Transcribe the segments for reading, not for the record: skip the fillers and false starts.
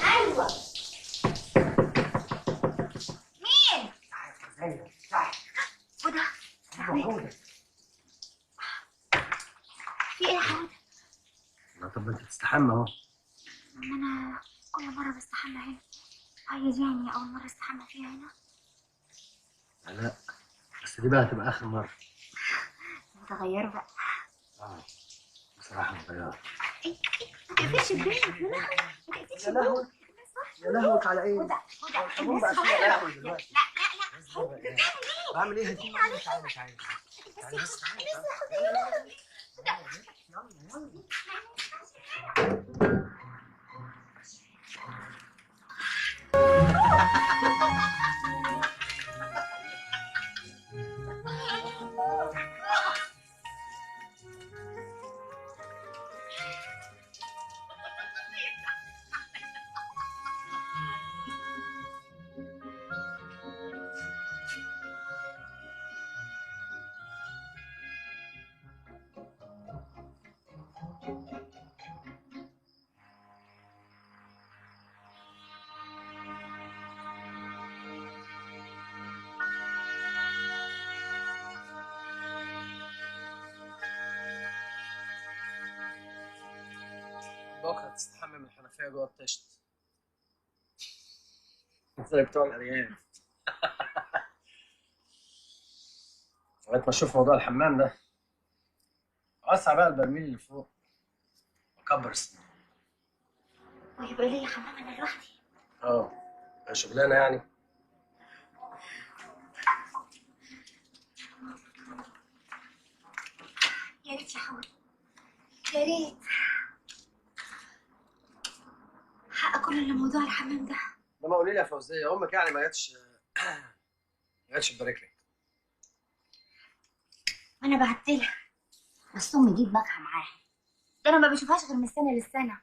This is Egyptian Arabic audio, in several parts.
ايوه. مين؟ تعالي تعالي. هدى. هدى. في ايه يا حودة؟ لا طب ما انت تستحمى اهو. ما انا كل مرة بستحمى هنا. هي دي يعني أول مرة استحمى فيها هنا؟ لا بس دي بقى هتبقى آخر مرة. انت غير بقى. اه بصراحة مغير. ايه ايه ما تقفلش الباب. يا لهوي ما تقفلش الباب. يا لهوي على ايه؟ هدى هدى الناس حوالينا. لا لا لا بتعمل ايه؟ بعمل ايه؟ تعالي تعالي تعالي. بس يا حودة يا لهوي. هدى يلا يلا. بكره تستحمى من الحنفية جوه الطشت. زي بتوع الارياف. لغاية ما اشوف موضوع الحمام ده. وسع بقى البرميل اللي فوق واكبر السنان. ويبقى لي حمام انا لوحدي؟ اه شغلانة يعني. يا ريت يا حوري، يا ريت حق كل اللي موضوع الحمام ده. لما قولي لي يا فوزيه، امك يعني ما جاتش تبارك لك؟ انا بعت لها، بس امي دي دماغها معاها، ده انا ما بشوفهاش غير من السنة للسنة.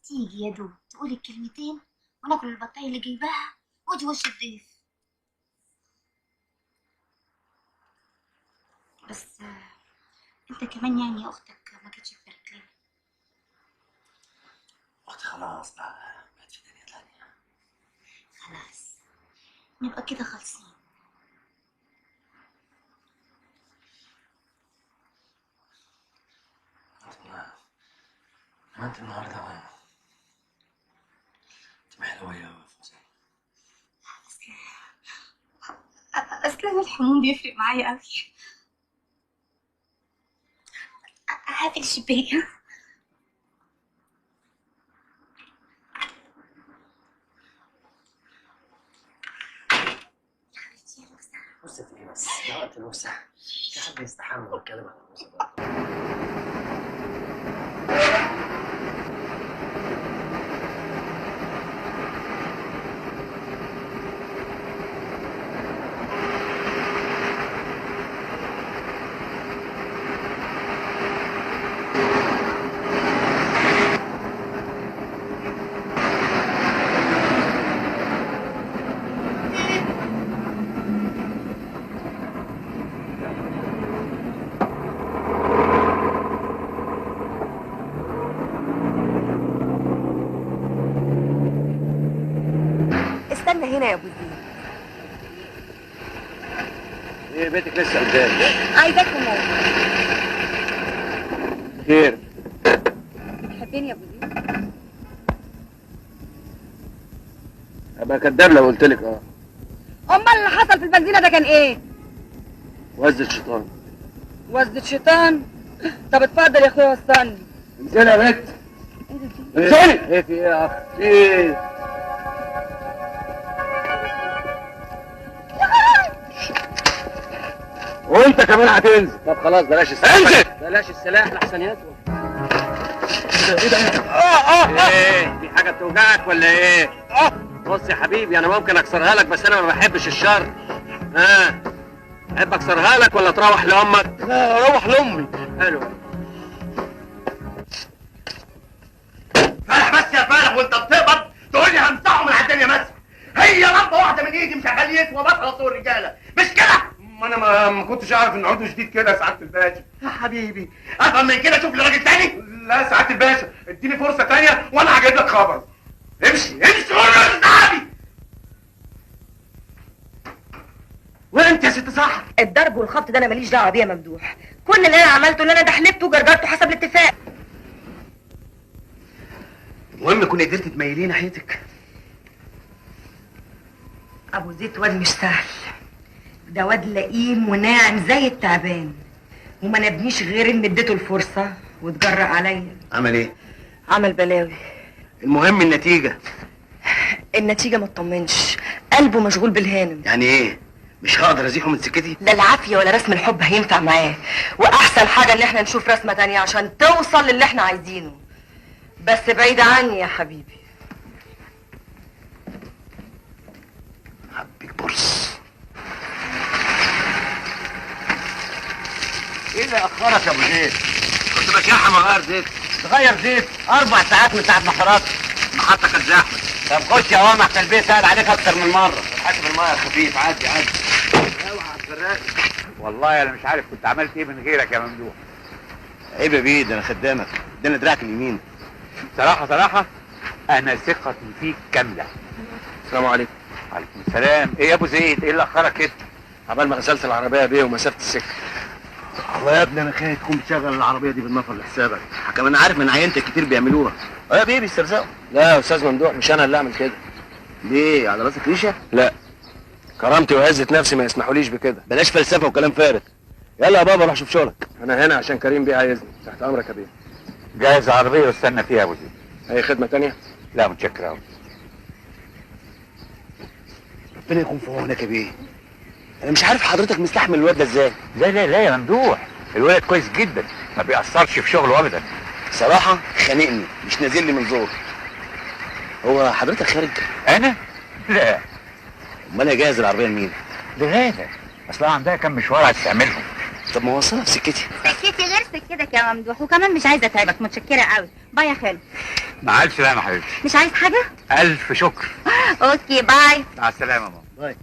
تيجي يا دوب تقولي الكلمتين وناكل البطايه اللي جايباها ودي وش الضيف. بس انت كمان يعني يا اختك ما كانتش تبارك لنا. اختي خلاص بقى بقت في دنيا تانية. خلاص نبقى كده خالصين. ما انت النهارده انت حلوة يا فوزية. اصل انا الحموم بيفرق معايا قوي. هات الشباك. بصت ايه بس؟ ده وقت الوسع، في حد يستحمى ويتكلم عن الوسع ده؟ استنى هنا يا ابو زيد. ايه بيتك لسه قدامي؟ عايزاك في موضوع. خير؟ بتحبني يا ابو زيد؟ ابقى كداب لو قلت لك. اه امال اللي حصل في البنزينه ده كان ايه؟ وزة شيطان. وزة شيطان؟ طب اتفضل يا اخويا وصلني. انزلي يا بنت. انزلي. ايه في ايه يا اخ؟ في ايه؟ وانت كمان هتنزل. طب خلاص بلاش السلاح. انزل. بلاش السلاح لحسن يطول. ايه ده؟ ايه في حاجة بتوجعك ولا ايه؟ بص يا حبيبي انا ممكن اكسرها لك بس انا ما بحبش الشر. ها احب اكسرها لك ولا تروح لامك؟ لا اروح لامي. حلو. فرح بس يا فرح، وانت بتقبض تقول لي همسحه من على الدنيا مسح. هي لمبة واحدة من ايدي مش هخليه يسوى بطلة سوق الرجالة، مش كده؟ ما انا ما كنتش اعرف ان عضو جديد كده يا سعادة الباشا. يا حبيبي افهم من كده، شوف لي راجل تاني. لا يا سعادة الباشا، اديني فرصة تانية وانا هجيب لك خبر. امشي امشي ورا صاحبي. وانت يا ست سحر؟ الضرب والخبط ده انا ماليش دعوه بيه يا ممدوح، كل اللي انا عملته ان انا دحلبته وجرجرته حسب الاتفاق. المهم كنت قدرت تميليه ناحيتك. ابو زيد واد مش سهل، ده واد لئيم وناعم زي التعبان، وما نبنيش غير ان اديته الفرصة واتجرأ عليا. عمل ايه؟ عمل بلاوي. المهم النتيجة. النتيجة ما تطمنش، قلبه مشغول بالهانم. يعني ايه؟ مش هقدر ازيحه من سكتي؟ لا العافية ولا رسم الحب هينفع معاه، واحسن حاجة ان احنا نشوف رسمه تانية عشان توصل للي احنا عايزينه. بس بعيد عني يا حبيبي. حبيك برص. ايه اللي اخرك يا ابو زيد؟ كنت بشحم اغير زيت. تغير زيت 4 ساعات من ساعة ما خرجت. المحطة كانت زحمة. طب خش يا وامح البيت، سأل عليك اكتر من مرة. حاسب المية خفيف، عدي عدي. اوعى تفرقني. والله انا مش عارف كنت عملت ايه من غيرك يا ممدوح. عيب يا بيه، ده انا خدامك، ده انا دراعك اليمين. صراحة صراحة انا ثقتي فيك كاملة. السلام عليكم. وعليكم السلام. ايه يا ابو زيد، ايه اللي اخرك كده؟ عبال ما غسلت العربية يا بيه ومسافه السكة. والله يا ابني انا خايف تكون بتشغل العربية دي بالنفر لحسابك، كمان عارف من عينتك كتير بيعملوها. اه يا بيه بيسترزقوا. لا يا استاذ ممدوح، مش انا اللي اعمل كده. ليه؟ على راسك ريشه؟ لا، كرامتي وعزه نفسي ما يسمحوليش بكده. بلاش فلسفة وكلام فارغ. يلا يا بابا روح شوف شغلك. انا هنا عشان كريم بيه عايزني. تحت امرك يا بيه. جهز العربية واستنى فيها يا ابو زيد. اي خدمة تانية؟ لا متشكر قوي. ربنا يكون في عونك يا بيه. انا مش عارف حضرتك مستحمل الواد ده ازاي. لا لا لا يا ممدوح، الولد كويس جدا، ما بيأثرش في شغله ابدا. صراحة خانقني، مش نازل لي من زور. هو حضرتك خارج؟ انا؟ لا. امال اجهز العربية لمين؟ لغاده، اصلها عندها كام مشوار عايز تعملهم. طب ما وصلها في سكتي. سكتي غير سكتك يا ممدوح، وكمان مش عايزه اتعبك. متشكره قوي. bye يا خالد. مع الف سلامه حبيبتي. مش عايز حاجة؟ الف شكر. okay bye. مع السلامة ماما. bye.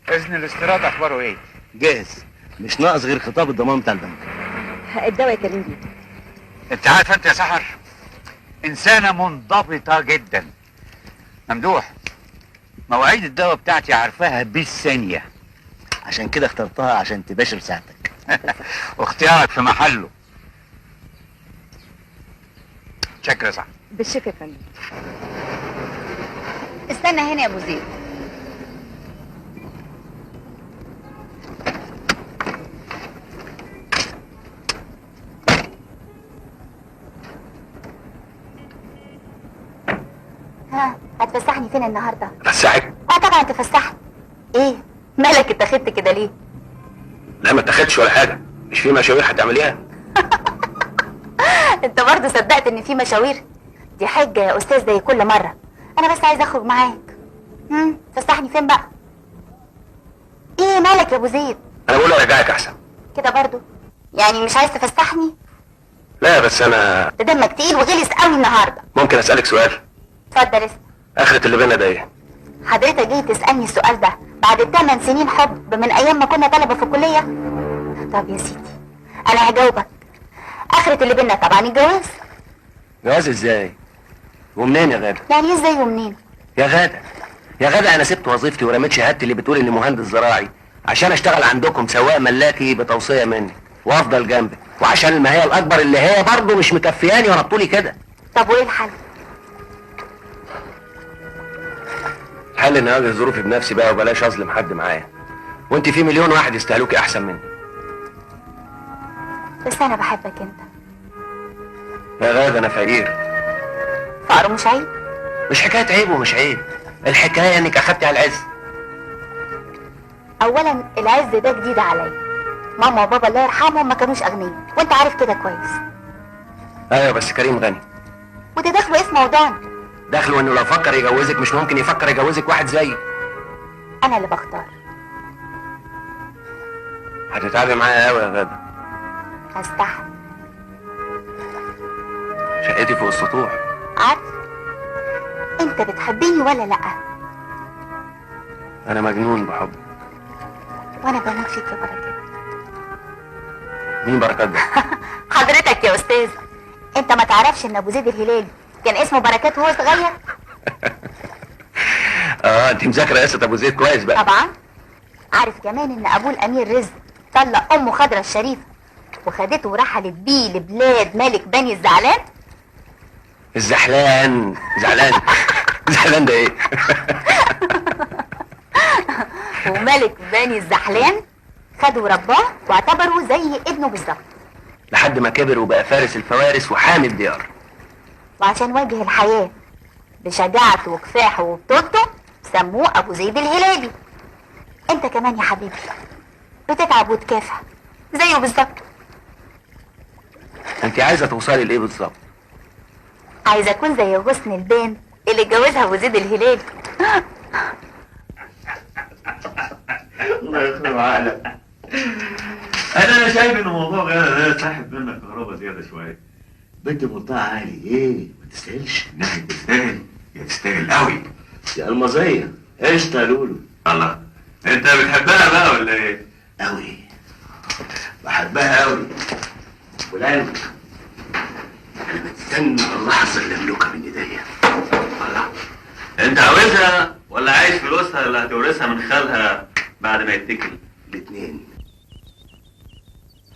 اذن الاستيراد اخباره ايه؟ جاهز، مش ناقص غير خطاب الضمان بتاع البنك. الدواء يا كريم بيه. انت عارفه انت يا سحر انسانه منضبطة جدا. ممدوح، مواعيد الدواء بتاعتي عارفاها بالثانية. عشان كده اخترتها، عشان تباشر ساعتك. واختيارك في محله. شكرا يا سحر. بالشكر يا فندم. استنى هنا يا ابو زيد. ها، هتفسحني فين النهارده؟ افسحك؟ اه طبعا تفسحني. ايه؟ مالك اتاخدت كده ليه؟ لا ما اتاخدتش ولا حاجة، مش في مشاوير هتعمليها؟ انت برضه صدقت ان في مشاوير؟ دي حجه يا استاذ زي كل مرة. انا بس عايزه اخرج معاك. فسحني فين بقى؟ ايه مالك يا ابو زيد؟ انا بقول ارجعك احسن. كده برضه؟ يعني مش عايز تفسحني؟ لا بس انا ده دمك تقيل وغلس قوي النهارده. ممكن اسالك سؤال؟ اتفضل اسال. اخرة اللي بينا ده ايه؟ حضرتك جاي تسالني السؤال ده بعد 8 سنين حب من ايام ما كنا طلبه في الكلية؟ طب يا سيدي انا هجاوبك. اخرة اللي بينا طبعا الجواز. جواز ازاي؟ ومنين يا غاده؟ يعني ايه ازاي ومنين؟ يا غاده يا غاده، انا سبت وظيفتي ورميت شهادتي اللي بتقول اني مهندس زراعي عشان اشتغل عندكم سواق ملاكي بتوصيه منك وافضل جنبك، وعشان المهيه الاكبر اللي هي برضه مش مكفياني وانا بطولي كده. طب وايه الحل؟ الحل اني اواجه ظروفي بنفسي بقى وبلاش اظلم حد معايا، وانت في مليون واحد يستاهلوكي احسن مني. بس انا بحبك انت يا غاده. انا فقير. فقر مش عيب. مش حكاية عيب ومش عيب، الحكاية انك اخدتي على العز. اولا العز ده جديد عليا، ماما وبابا الله يرحمهم ما كانوش اغنياء وانت عارف كده كويس. ايوه بس كريم غني، وده دخله اسمه موضوعنا. دخله انه لو فكر يجوزك مش ممكن يفكر يجوزك واحد زيي. انا اللي بختار. هتتعبي معايا قوي يا غاده. هستحمل. شقتي فوق السطوح. عارف انت بتحبيني ولا لا؟ انا مجنون بحبك. وانا بموت فيك يا بركات. مين بركات ده؟ حضرتك يا استاذ، انت ما تعرفش ان ابو زيد الهلالي كان اسمه بركات وهو صغير؟ اه انت مذاكرة قصة ابو زيد كويس بقى. طبعا. عارف كمان ان ابوه الامير رزق طلق امه خضرة الشريفة وخدته ورحلت بيه لبلاد ملك بني الزعلان. الزحلان؟ زعلان؟ زعلان ده ايه؟ وملك بني الزحلان خده ورباه واعتبره زي ابنه بالظبط لحد ما كبر وبقى فارس الفوارس وحامي الديار. وعشان واجه الحياة بشجاعته وكفاحه وبطولته سموه ابو زيد الهلالي. انت كمان يا حبيبي بتتعب وتكافح زيه بالظبط. انت عايزه توصلي لايه بالظبط؟ عايزه اكون زي غصن البان اللي اتجوزها ابو زيد الهلالي. الله يخرب عقلك. انا شايف ان موضوع غير ده ساحب منك كهرباء زيادة شوية. بنت منطقة عالي ايه؟ ما تستاهلش. ناحية تستاهل، يا تستاهل قوي. يا المزية قشطه يا لولو. الله، انت بتحبها بقى ولا ايه؟ قوي، بحبها قوي. والعلم انا بستنى اللحظة اللي املكها من ايديا. الله، انت عاوزها ولا عايز فلوسها اللي هتورثها من خالها بعد ما يتكل؟ الاثنين.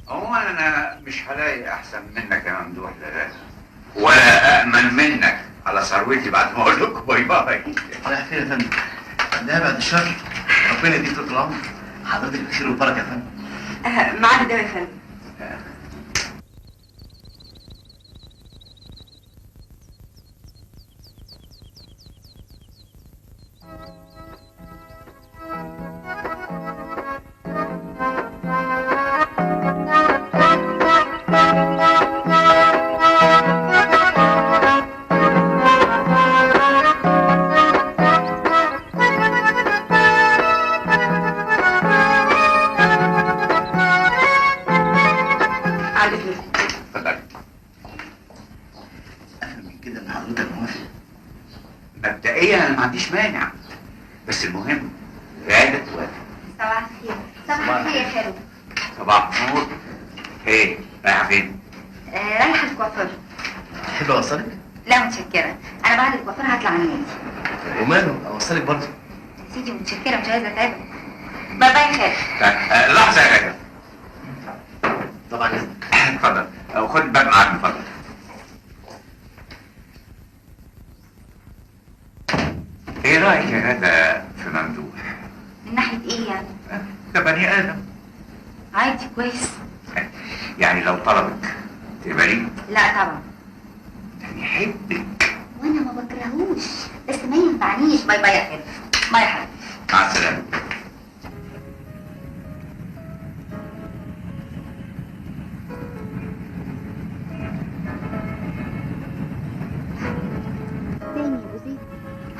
عموما انا مش هلاقي احسن منك يا ممدوح لا ولا امن منك على ثروتي بعد ما اقول لكم bye bye. رايح فين يا فندم؟ لا بعد الشر، ربنا يديك طول العمر. حضرتك بخير والبركة يا فندم. معاك ده يا فندم. مانع، بس المهم غادة توافق. صباح الخير. صباح الخير يا خالد. صباح النور. ايه رايحة فين؟ رايحة الكوافير. تحب اوصلك؟ لا متشكرة، أنا بعد الكوافير هطلع على النادي. وماله اوصلك برضه؟ يا سيدي متشكرة، مش عايزة أتعبك. bye bye يا خالد. لحظة يا غادة. طبعا إذنك. اتفضل، وخد الباب معاك من فضلك. ايه رأيك يا غادة في ممدوح؟ من ناحية ايه يعني؟ ده بني آدم. عادي كويس. يعني لو طلبك تقبليه؟ لا طبعا. ده بيحبك. وانا ما بكرهوش، بس ما ينفعنيش. bye bye يا خالد. bye يا حبيبي. مع السلامة.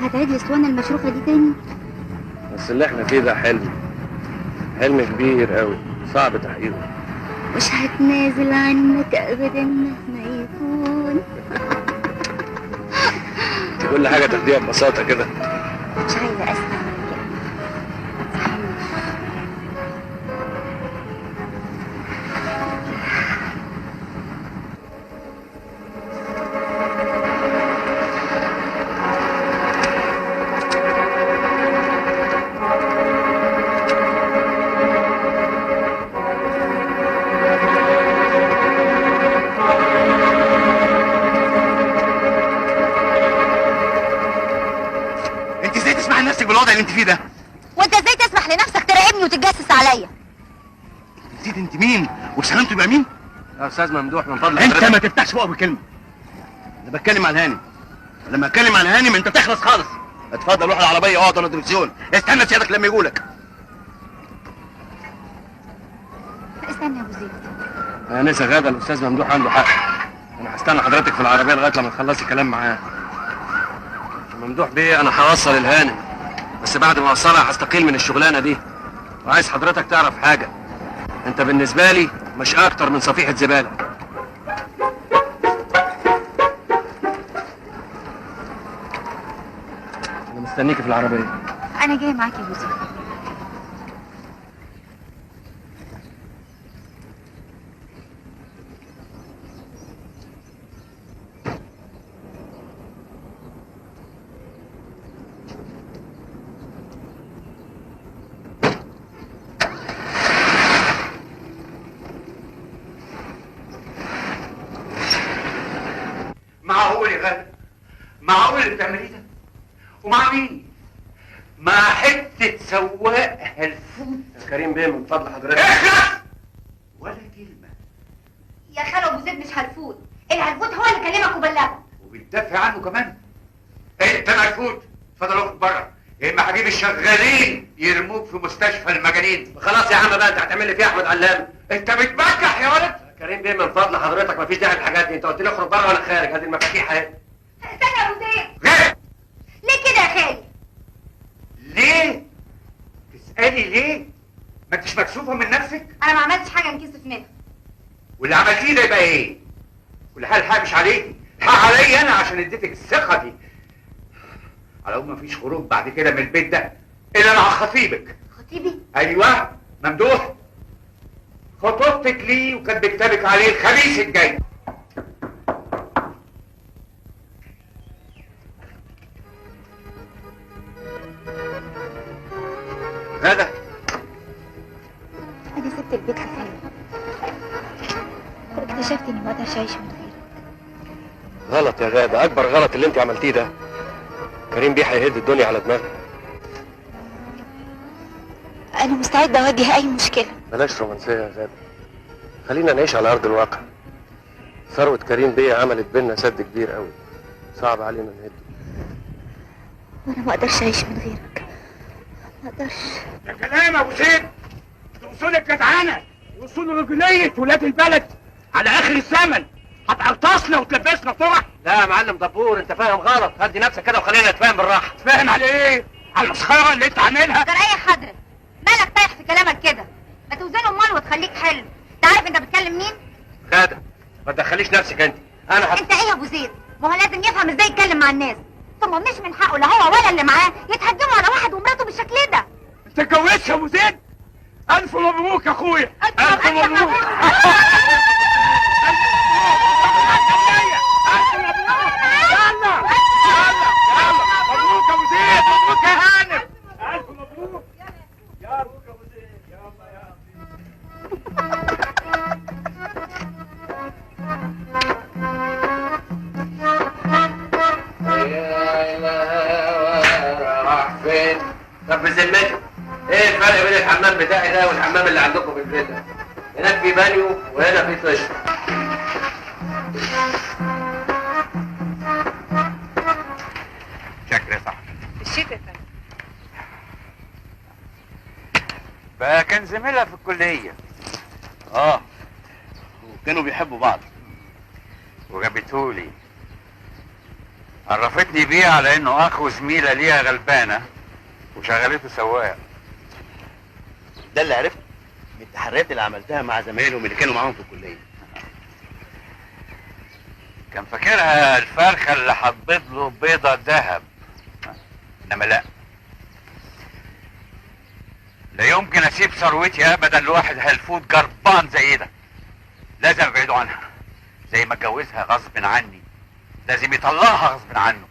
هتعيد الاسطوانة المشروخه دي تاني؟ بس اللي احنا فيه ده حلم، حلم كبير قوي صعب تحقيقه. مش هتنازل عنك ابدا مهما يكون. انت كل حاجة تاخديها ببساطة كده. مش عايزه اسمع من كده. ما تصحينيش. بالوضع اللي انت فيه ده؟ وانت ازاي تسمح لنفسك تراقبني وتتجسس عليا؟ نسيت انت مين وسلامته يبقى مين؟ يا استاذ ممدوح من فضلك انت ما تفتحش بقك بكلمه. انا بتكلم على الهانم، لما اتكلم على الهانم انت تخلص خالص. اتفضل روح العربية اقعد على الدركسيون، استنى سيادك لما يقولك. استنى يا ابو زيد. يا انسه غاده، الاستاذ ممدوح عنده حق. انا هستنى حضرتك في العربية لغاية لما تخلصي كلام معاه. ممدوح بيه انا هوصل الهانم، بس بعد ما اوصلها هستقيل من الشغلانة دي. وعايز حضرتك تعرف حاجة، انت بالنسبة لي مش اكتر من صفيحه زبالة. انا مستنيكي في العربية. انا جاي معاك يا ابو زيد. معقول يا غالي؟ معقول اللي بتعمليه ده؟ ومع مين؟ مع حتة سواق هلفوت. يا كريم بيه من فضل حضرتك اخلص ولا كلمة. يا خالو ابو زيد مش هلفوت، الهلفوت هو اللي كلمك وبلغك وبتدافع عنه كمان. انت ملفوت، اتفضل اخرج بره، يا اما هجيب الشغالين يرموك في مستشفى المجانين. خلاص يا عم بقى، انت هتعمل لي فيها احمد علام؟ انت بتبجح يا ولد. كريم بيه من فضل حضرتك مفيش داعي للحاجات دي، انت قلت لي اخرج بره وانا خارج، هذه المفاتيح اهي. استنى يا ابو زيد. غير ليه كده يا خالي؟ ليه؟ تسألي ليه؟ ما انتش مكسوفه من نفسك؟ انا ما عملتش حاجة انكسف منها. واللي عملتيه ده يبقى ايه؟ كل حال الحق مش عليكي، الحق عليا انا عشان اديتك الثقة دي. على العموم مفيش خروج بعد كده من البيت ده الا مع خطيبك. خطيبي؟ ايوه ممدوح، خطوبتك ليه وكان بكتابك عليه الخميس الجاي. غدا، انا سبت البيت لفين واكتشفت اني ما اقدرش اعيش من غيرك. غلط يا غاده، اكبر غلط اللي انت عملتيه ده. كريم بيه هيهد الدنيا على دماغك. انا مستعدة اواجه اي مشكلة. بلاش رومانسية يا غاده، خلينا نعيش على ارض الواقع. ثروة كريم بيه عملت بينا سد كبير قوي، صعب علينا نهده. وانا ما اقدرش اعيش من غيرك، ما اقدرش. ده كلام يا ابو زيد، اصول الجدعنه واصول رجوليه ولاد البلد على اخر الزمن هتقرطصنا وتلبسنا طرح. لا يا معلم دبور، انت فاهم غلط. هدي نفسك كده وخلينا نتفاهم بالراحة. تفاهم على ايه؟ على المسخره اللي انت عاملها. جرى ايه يا حضرتك؟ مالك طايح في كلامك كده؟ ما توزنه امال وتخليك حلو. انت عارف انت بتكلم مين؟ غاده ما تدخليش نفسك انت. انا انت ايه يا ابو زيد؟ ما هو لازم يفهم ازاي يتكلم مع الناس، ثم مش من حقه لا هو ولا اللي معاه يتهجموا على واحد ومراته بالشكل ده. انت اتجوزت يا ابو زيد؟ الف مبروك يا اخويا، الف مبروك. الف مبروك. يلا يلا يلا، مبروك يا ابو زيد، مبروك يا هانم، الف مبروك. يا مبروك يا ابو زيد، يلا يا راح فين؟ طب بذمتك ايه الفرق بين الحمام بتاعي ده والحمام اللي عندكم في البيت ده؟ هناك في بانيو وهنا في طشت. شكرا يا صاحبي. الشتا يا فندم. بقى كان زميلها في الكلية. وكانوا بيحبوا بعض. وجابتهولي، عرفتني بيه على انه اخو زميلة ليها غلبانة وشغلته سواق. ده اللي عرفته من التحريات اللي عملتها مع زمايلهم اللي كانوا معاهم في الكلية. كان فاكرها الفرخة اللي حطيت له بيضة ذهب، انما لا، لا يمكن اسيب ثروتي ابدا لواحد هلفوت جربان زي ده. لازم ابعده عنها، زي ما اتجوزها غصب عني لازم يطلعها غصب عنه.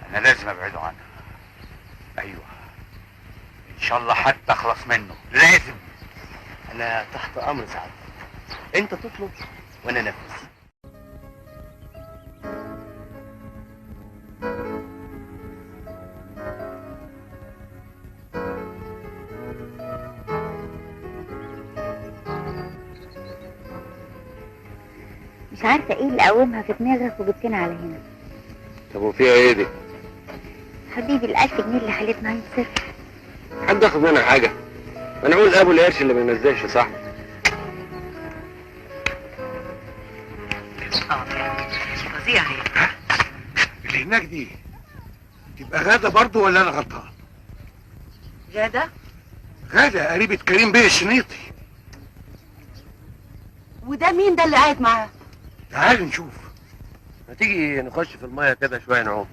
انا لازم ابعده عنها. ايوه ان شاء الله حتى اخلص منه، لازم. انا تحت امر سعادتك، انت تطلب وانا انفذ. مش عارفه ايه اللي قومها في دماغك وجبتنا على هنا. طب وفيها ايه دي؟ حبيبي ال1000 جنيه اللي خلتنا يتصرف. حد ياخد منها حاجة؟ انا اقول ابو القرش اللي ما ينزلش يا صاحبي. العربية اهي. اللي هناك دي تبقى غاده برضو ولا انا غلطان؟ غاده؟ غاده قريبة كريم بيه الشنيطي. وده مين ده اللي قاعد معاه؟ تعالي نشوف. ما تيجي نخش في المية كده شوية نعوم.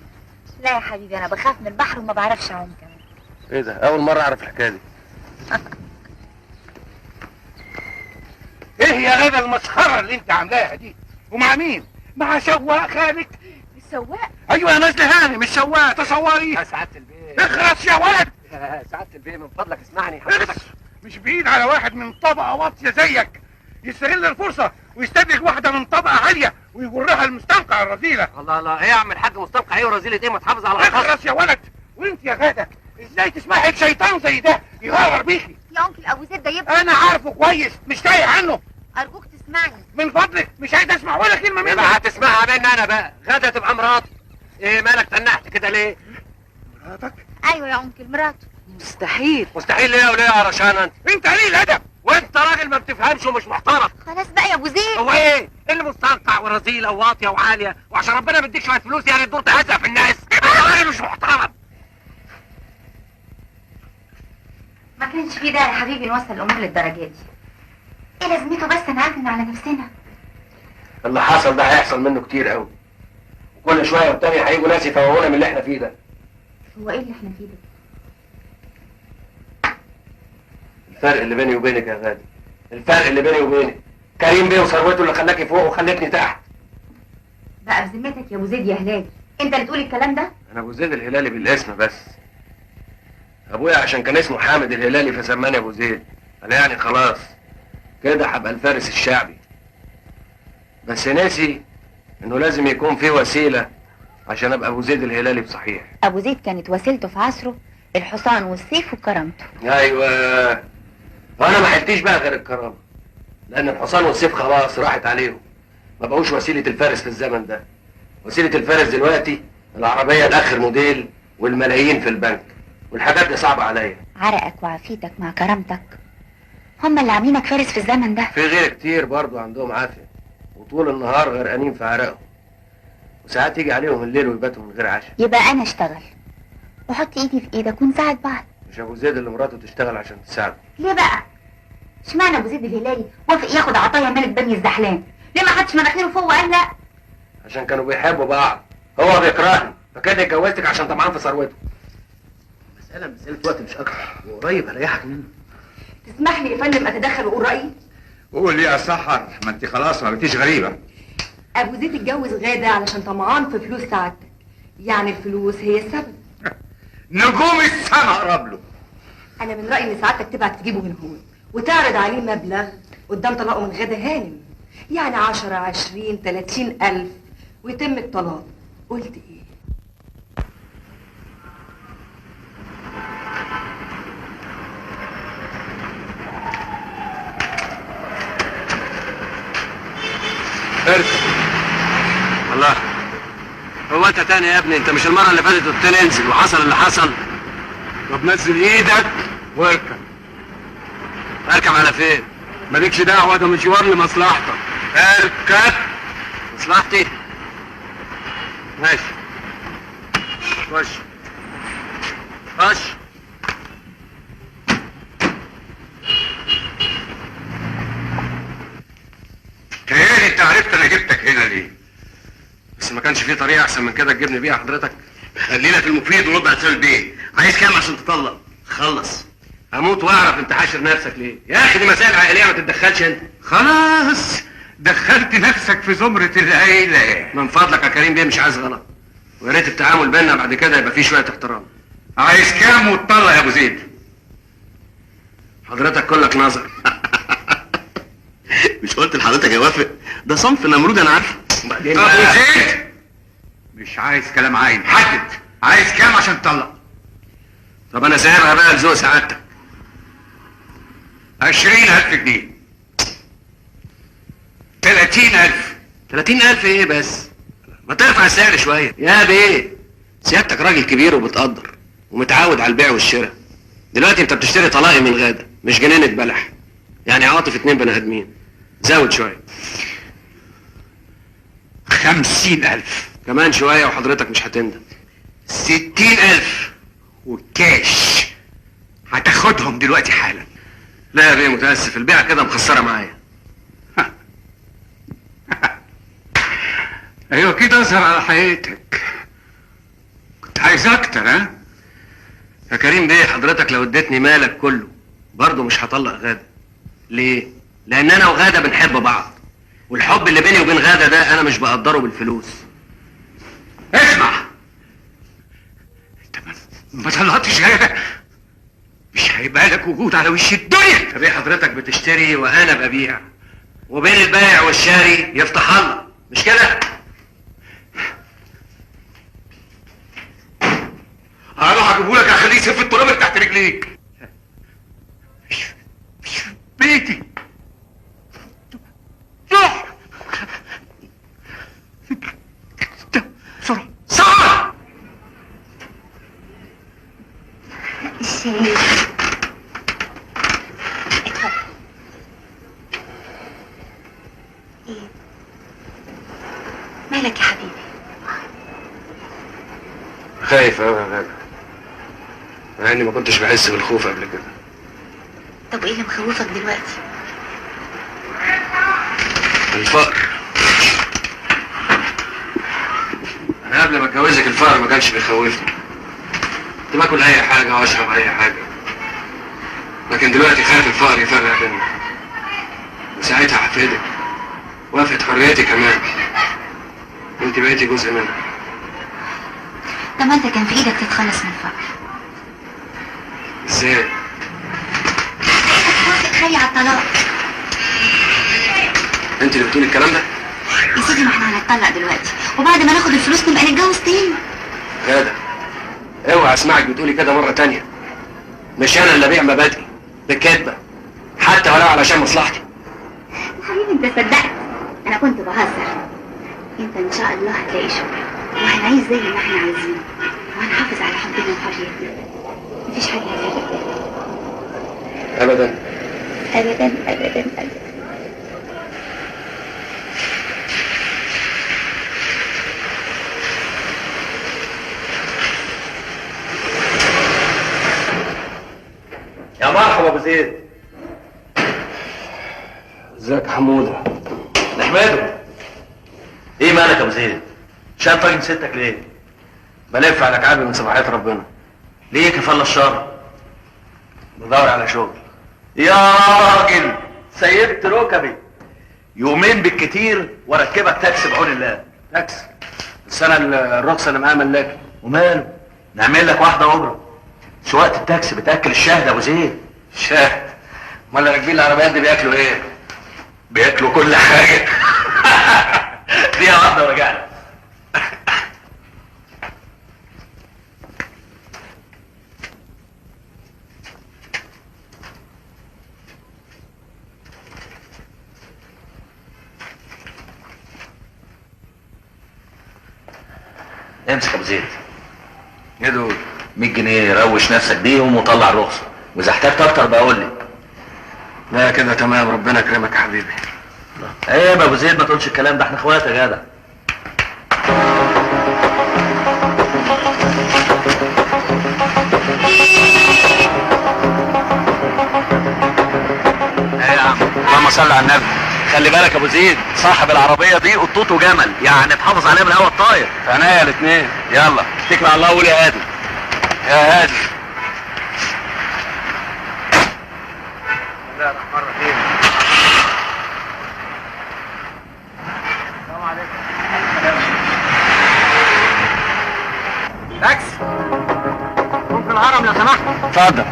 لا يا حبيبي، انا بخاف من البحر وما بعرفش اعوم كمان. ايه ده؟ اول مرة اعرف الحكاية دي. ايه يا غاده المسخره اللي انت عاملاها دي؟ ومع مين؟ مع سواق خالك؟ السواق؟ ايوه يا نازله هاني، مش سواق، تصوري. يا سعادة البيه اخرس يا ولد. يا سعادة البيه من فضلك اسمعني حضرتك. مش بعيد على واحد من طبقه واطية زيك يستغل الفرصة ويستدرج واحدة من طبقه عالية ويجرها المستنقع الرذيلة. الله الله، ايه يا عم الحاج مستنقع ايه ورذيله ايه؟ ما تحافظ على الخاص. اخرس يا ولد. وانت يا غاده ازاي تسمحي لشيطان زي ده يغرر بيكي؟ يا انكل ابو زيد ده يبقى انا عارفه كويس، مش تايه عنه. ارجوك تسمعني من فضلك، مش عايز اسمع ولا كلمة منك. يبقى هتسمعها مني انا بقى. غاده تبقى مراتي. ايه مالك تنحت كده ليه؟ مراتك؟ ايوه يا انكل مراته. مستحيل. مستحيل ليه وليه يا رشان؟ انت قليل ادب، وانت راجل ما بتفهمش ومش محترم. خلاص بقى يا ابو زيد. هو ايه اللي مستنقع ورذيله وواطيه وعاليه، وعشان ربنا بيديك شوية فلوس يعني تدور تهزق في الناس؟ انت راجل مش محترم. ما كانش في داعي يا حبيبي نوصل الامور للدرجة دي. ايه لازمته بس نعكن على نفسنا؟ اللي حصل ده هيحصل منه كتير قوي، وكل شوية والتانية هيجوا ناس يفوقونا من اللي احنا فيه ده. هو ايه اللي احنا فيه ده؟ الفرق اللي بيني وبينك يا غادي، الفرق اللي بيني وبينك كريم بيه وثروته اللي خلاكي فوق وخلتني تحت. بقى بذمتك يا ابو زيد يا هلالي انت اللي تقول الكلام ده؟ انا ابو زيد الهلالي بالاسم بس. ابويا عشان كان اسمه حامد الهلالي فسماني ابو زيد. قال يعني خلاص كده هبقى الفارس الشعبي. بس ناسي انه لازم يكون في وسيلة عشان ابقى ابو زيد الهلالي بصحيح. ابو زيد كانت وسيلته في عصره الحصان والسيف وكرامته. ايوه، وانا ما حلتيش بقى غير الكرامة، لان الحصان والسيف خلاص راحت عليهم، ما بقوش وسيلة الفارس في الزمن ده. وسيلة الفارس دلوقتي العربية الاخر موديل والملايين في البنك، والحاجات دي صعبة عليا. عرقك وعافيتك مع كرامتك هم اللي عاملينك فارس في الزمن ده. في غير كتير برضو عندهم عافية وطول النهار غرقانين في عرقهم، وساعات يجي عليهم الليل ويباتوا من غير عشاء. يبقى انا اشتغل وحط ايدي في ايدك ونساعد بعض. مش ابو زيد اللي مراته تشتغل عشان تساعده؟ ليه بقى؟ اشمعنى ابو زيد الهلالي وافق ياخد عطايا ملك بني الزحلان؟ ليه ما حدش مناخيره فوق وقال لا؟ عشان كانوا بيحبوا بعض، هو بيكرهني فكان اتجوزتك عشان طمعان في ثروته. مسألة مسألة وقت مش أكتر، وقريب هريحك منه. تسمح لي يا فندم أتدخل وأقول رأيي؟ قول يا سحر، ما أنت خلاص ما بقيتيش غريبة. أبو زيد اتجوز غادة علشان طمعان في فلوس سعادتك، يعني الفلوس هي السبب. نجوم السما أقرب له. أنا من رأيي إن سعادتك تبعت تجيبه من هون وتعرض عليه مبلغ قدام طلاقه من غادة هانم، يعني 10 20 30 ألف ويتم الطلاق. قلت إيه؟ اركب. الله، هو انت تاني يا ابني؟ انت مش المرة اللي فاتت قلت لي انزل وحصل اللي حصل؟ طب نزل ايدك واركب. اركب على فين؟ مالكش دعوه، ده مشوار لمصلحتك. اركب. مصلحتي؟ ماشي، خش خش. تهيألي انت عرفت انا جبتك هنا ليه. بس ما كانش في طريقه احسن من كده تجيبني بيها حضرتك. خلينا في المفيد وربع سنة بيه. عايز كام عشان تطلق؟ خلص. هموت واعرف انت حاشر نفسك ليه يا اخي، دي مسائل عائلية ما تتدخلش انت. خلاص دخلت نفسك في زمرة العيلة. من فضلك يا كريم بيه، مش عايز غلط، ويا ريت التعامل بينا بعد كده يبقى فيه شوية احترام. عايز كام وتطلق يا ابو زيد؟ حضرتك كلك نظر. مش قلت لحضرتك يا وافق؟ ده صنف نمرود انا عارفه. وبعدين ابو زيد مش عايز كلام عايم، حدد عايز كام عشان تطلق. طب انا سايبها بقى لذوق سعادتك. 20,000 جنيه. 30,000. 30,000 ايه بس؟ ما ترفع السعر شوية يا بيه. سيادتك راجل كبير وبتقدر ومتعود على البيع والشراء. دلوقتي انت بتشتري طلاقي من غاده، مش جنينة بلح، يعني عواطف 2 بني ادمين. زود شوية. 50,000. كمان شوية وحضرتك مش هتندم. 60,000 والكاش هتاخدهم دلوقتي حالا. لا يا بيه متاسف، البيعة كده مخسره معايا. ايوه كده اظهر على حقيقتك. كنت عايز اكتر. ها يا كريم بيه، حضرتك لو اديتني مالك كله برضه مش هطلق غاده. ليه؟ لان انا وغاده بنحب بعض، والحب اللي بيني وبين غاده ده انا مش بقدره بالفلوس. اسمع، انت ما طلعتش غاده مش هيبقى لك وجود على وش الدنيا. طب ايه حضرتك بتشتري وانا ببيع، وبين البائع والشاري يفتح الله، مش كده؟ هروح اجيبهولك، اخليه يسف التراب اللي تحت رجليك. مش بيتي. روح بسرعة سرعة. الشاي اتفضل. ايه مالك يا حبيبي؟ خايف قوي يا غادة، مع اني ما كنتش بحس بالخوف قبل كده. طب ايه اللي مخوفك دلوقتي؟ الفقر. انا قبل ما اتجوزك الفقر ما كانش بيخوفني، كنت باكل اي حاجة واشرب اي حاجة، لكن دلوقتي خايف الفقر يفرق بينا، وساعتها هفقدك وافقد حريتي كمان، وانت بقيتي جزء منها. طب ما انت كان في ايدك تتخلص من الفقر. ازاي؟ توافق خالي على الطلاق. انت اللي بتقولي الكلام ده؟ يا سيدي ما احنا هنتطلق دلوقتي، وبعد ما ناخد الفلوس نبقى نتجوز تاني. غادة اوعى اسمعك بتقولي كده مرة تانية. مش انا اللي ابيع مبادئي بالكدبة، حتى ولو علشان مصلحتي. يا حبيبي انت صدقت، انا كنت بهزر. انت ان شاء الله هتلاقي شغل وهنعيش زي ما احنا عايزين، وهنحافظ على حبنا وحريتنا. مفيش حاجة هتفرق بينا ابدا ابدا ابدا ابدا. يا مرحبا ابو زيد. ازيك يا حموده؟ نحمده. ايه مالك يا ابو زيد؟ شايف طاجن ستك ليه؟ بلف على كعبي من صباحية ربنا. ليه كفالة الشر؟ بدور على شغل. يا راجل سيبت ركبي. يومين بالكتير واركبك تاكسي بعون الله. تاكسي؟ بس انا الرخصة اللي معايا ملاكي. وماله؟ نعمل لك واحدة اجره. سواقة التاكسي بتاكل الشهد يا ابو زيد. الشهد؟ امال راكبين العربيات دي بياكلوا ايه؟ بياكلوا كل حاجة. دي واحدة ورجعنا. امسك يا ابو زيد. ايه دول؟ 100 جنيه روش نفسك بيهم وطلع الرخصة، واذا احتجت اكتر بقول لي. لا كده تمام، ربنا يكرمك يا حبيبي. عيب يا ابو زيد ما تقولش الكلام ده، احنا اخوات يا جدع. ايه يا عم؟ اللهم صل على النبي. خلي بالك يا ابو زيد، صاحب العربية دي قطته جمل، يعني تحافظ عليها من الهوا الطاير. في عينيا الاثنين. يلا اتكل على الله وقول يا هادي. يا هادي. بسم الله الرحمن الرحيم. السلام عليكم. تاكسي ممكن الهرم لو سمحت؟ اتفضل.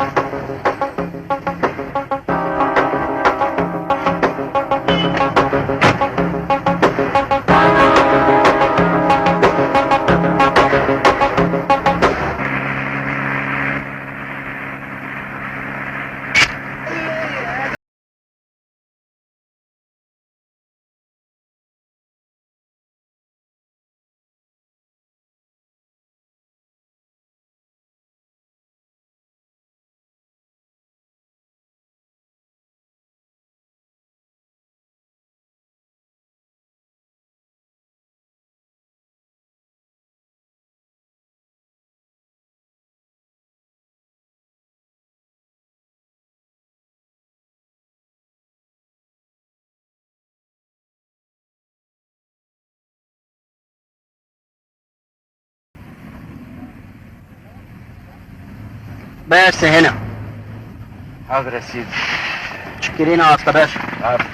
بس هنا. حاضر يا سيدي. شكرين يا اسطى باشا. عارف.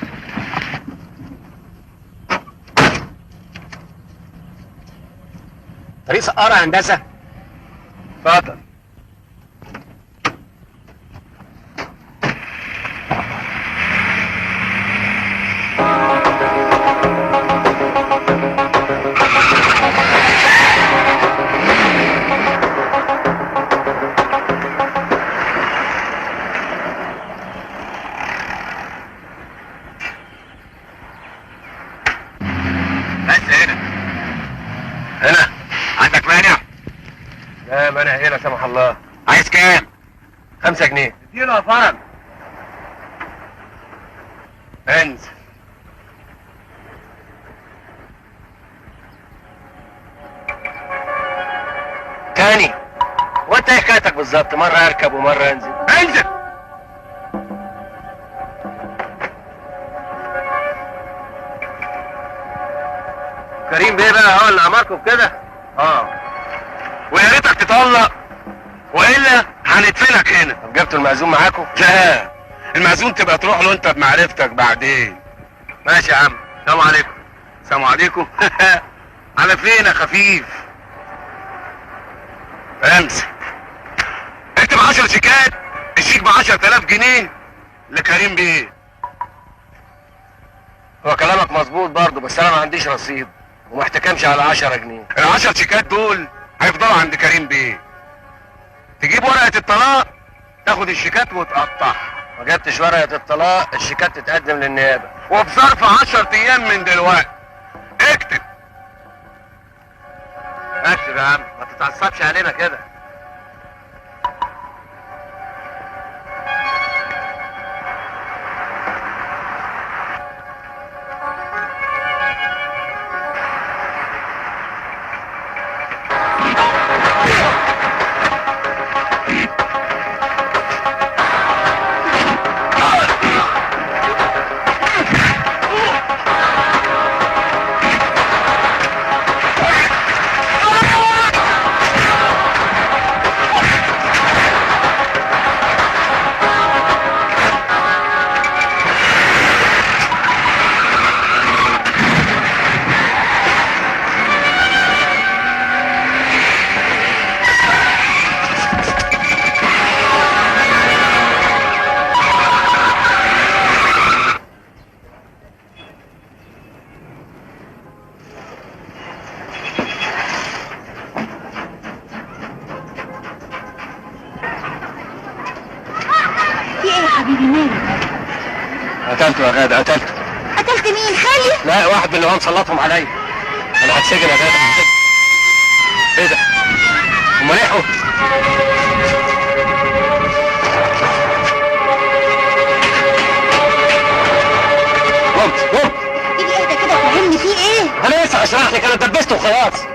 طريق سقارة يا هندسة. اتفضل. مانع ايه لا سمح الله؟ عايز كام؟ 5 جنيه. اديله يا فرج. انزل. تاني. وانت ايه حكايتك بالظبط؟ مرة اركب ومرة انزل. انزل. كريم بيه بقى هو اللي امركم بكده؟ اه. ويا ريتك تطلق والا هندفنك هنا. طب جبتوا المأذون معاكم؟ لا، المأذون تبقى تروح له انت بمعرفتك بعدين. ماشي يا عم، سلام عليكم. سلام عليكم. على فين يا خفيف؟ امسك. اكتب 10 شيكات، الشيك ب 10000 جنيه لكريم بيه. هو كلامك مظبوط برضه، بس انا ما عنديش رصيد وما احتكمش على 10 جنيه. ال 10 شيكات دول هيفضلوا عند كريم بيه. تجيب ورقة الطلاق تاخد الشيكات وتقطعها. ما جبتش ورقة الطلاق، الشيكات تتقدم للنيابة. وفي ظرف 10 أيام من دلوقتي. اكتب. اكتب يا عم، ما تتعصبش علينا كده. قتلته يا غادة، قتلته. قتلت مين؟ خالي؟ لا، واحد من اللي هو مسلطهم عليا. انا هتسجن يا غادة، هتسجن. ايه ده؟ هم لحقوا؟ قمت قمت. ايدي اهدى كده وفهمني فيه ايه؟ انا لسه هشرح لك، انا اتدبست وخلاص.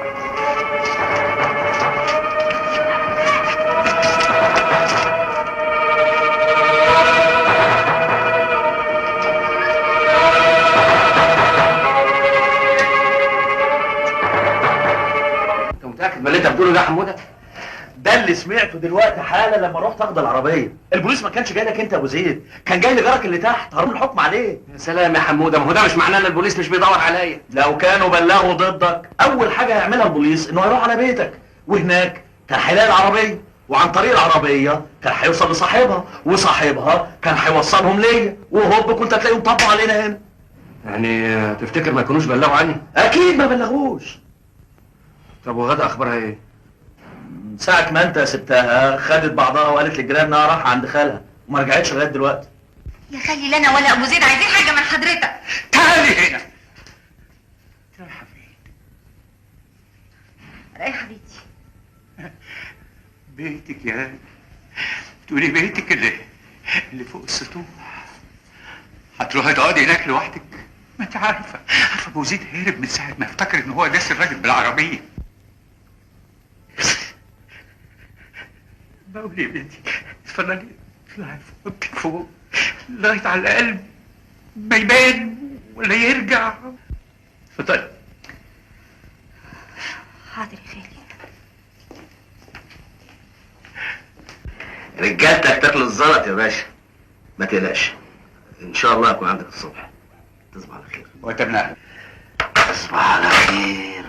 اللي انت بتقوله ده يا حموده؟ ده اللي سمعته دلوقتي حالا لما رحت اخد العربية. البوليس ما كانش جاي لك انت يا ابو زيد، كان جاي لجارك اللي تحت، هرب الحكم عليه. يا سلام يا حموده، ما هو ده مش معناه ان البوليس مش بيدور عليا. لو كانوا بلغوا ضدك اول حاجة هيعملها البوليس انه هيروح على بيتك، وهناك كان هيلاقي العربية، وعن طريق العربية كان هيوصل لصاحبها، وصاحبها كان هيوصلهم ليا، وهوب كنت هتلاقيهم طبوا علينا هنا. يعني تفتكر ما يكونوش بلغوا عني؟ اكيد ما بلغوش. طب وغدا اخبارها ايه؟ ساعة ما انت سبتها خدت بعضها وقالت للجيران انها رايحة عند خالها وما رجعتش لغاية دلوقتي. يا خالي لا انا ولا ابو زيد عايزين حاجة من حضرتك. تعالي هنا. رايحة فين؟ رايحة بيتي. بيتك يا غالي؟ تقولي بيتك اللي فوق السطوح؟ هتروحي تقعدي هناك لوحدك؟ ما انت عارفة ابو زيد هرب من ساعة ما افتكر ان هو داس الراجل بالعربية. بقول يا بنتي اتفضلي اطلعي فوق فوق لغاية على الأقل ما يبان ولا يرجع. اتفضلي. حاضر يا خالي. رجالتك تاكل الزلط يا باشا. ما تقلقش، ان شاء الله اكون عندك الصبح. تصبح على خير. وانت من اهلك. تصبح على خير.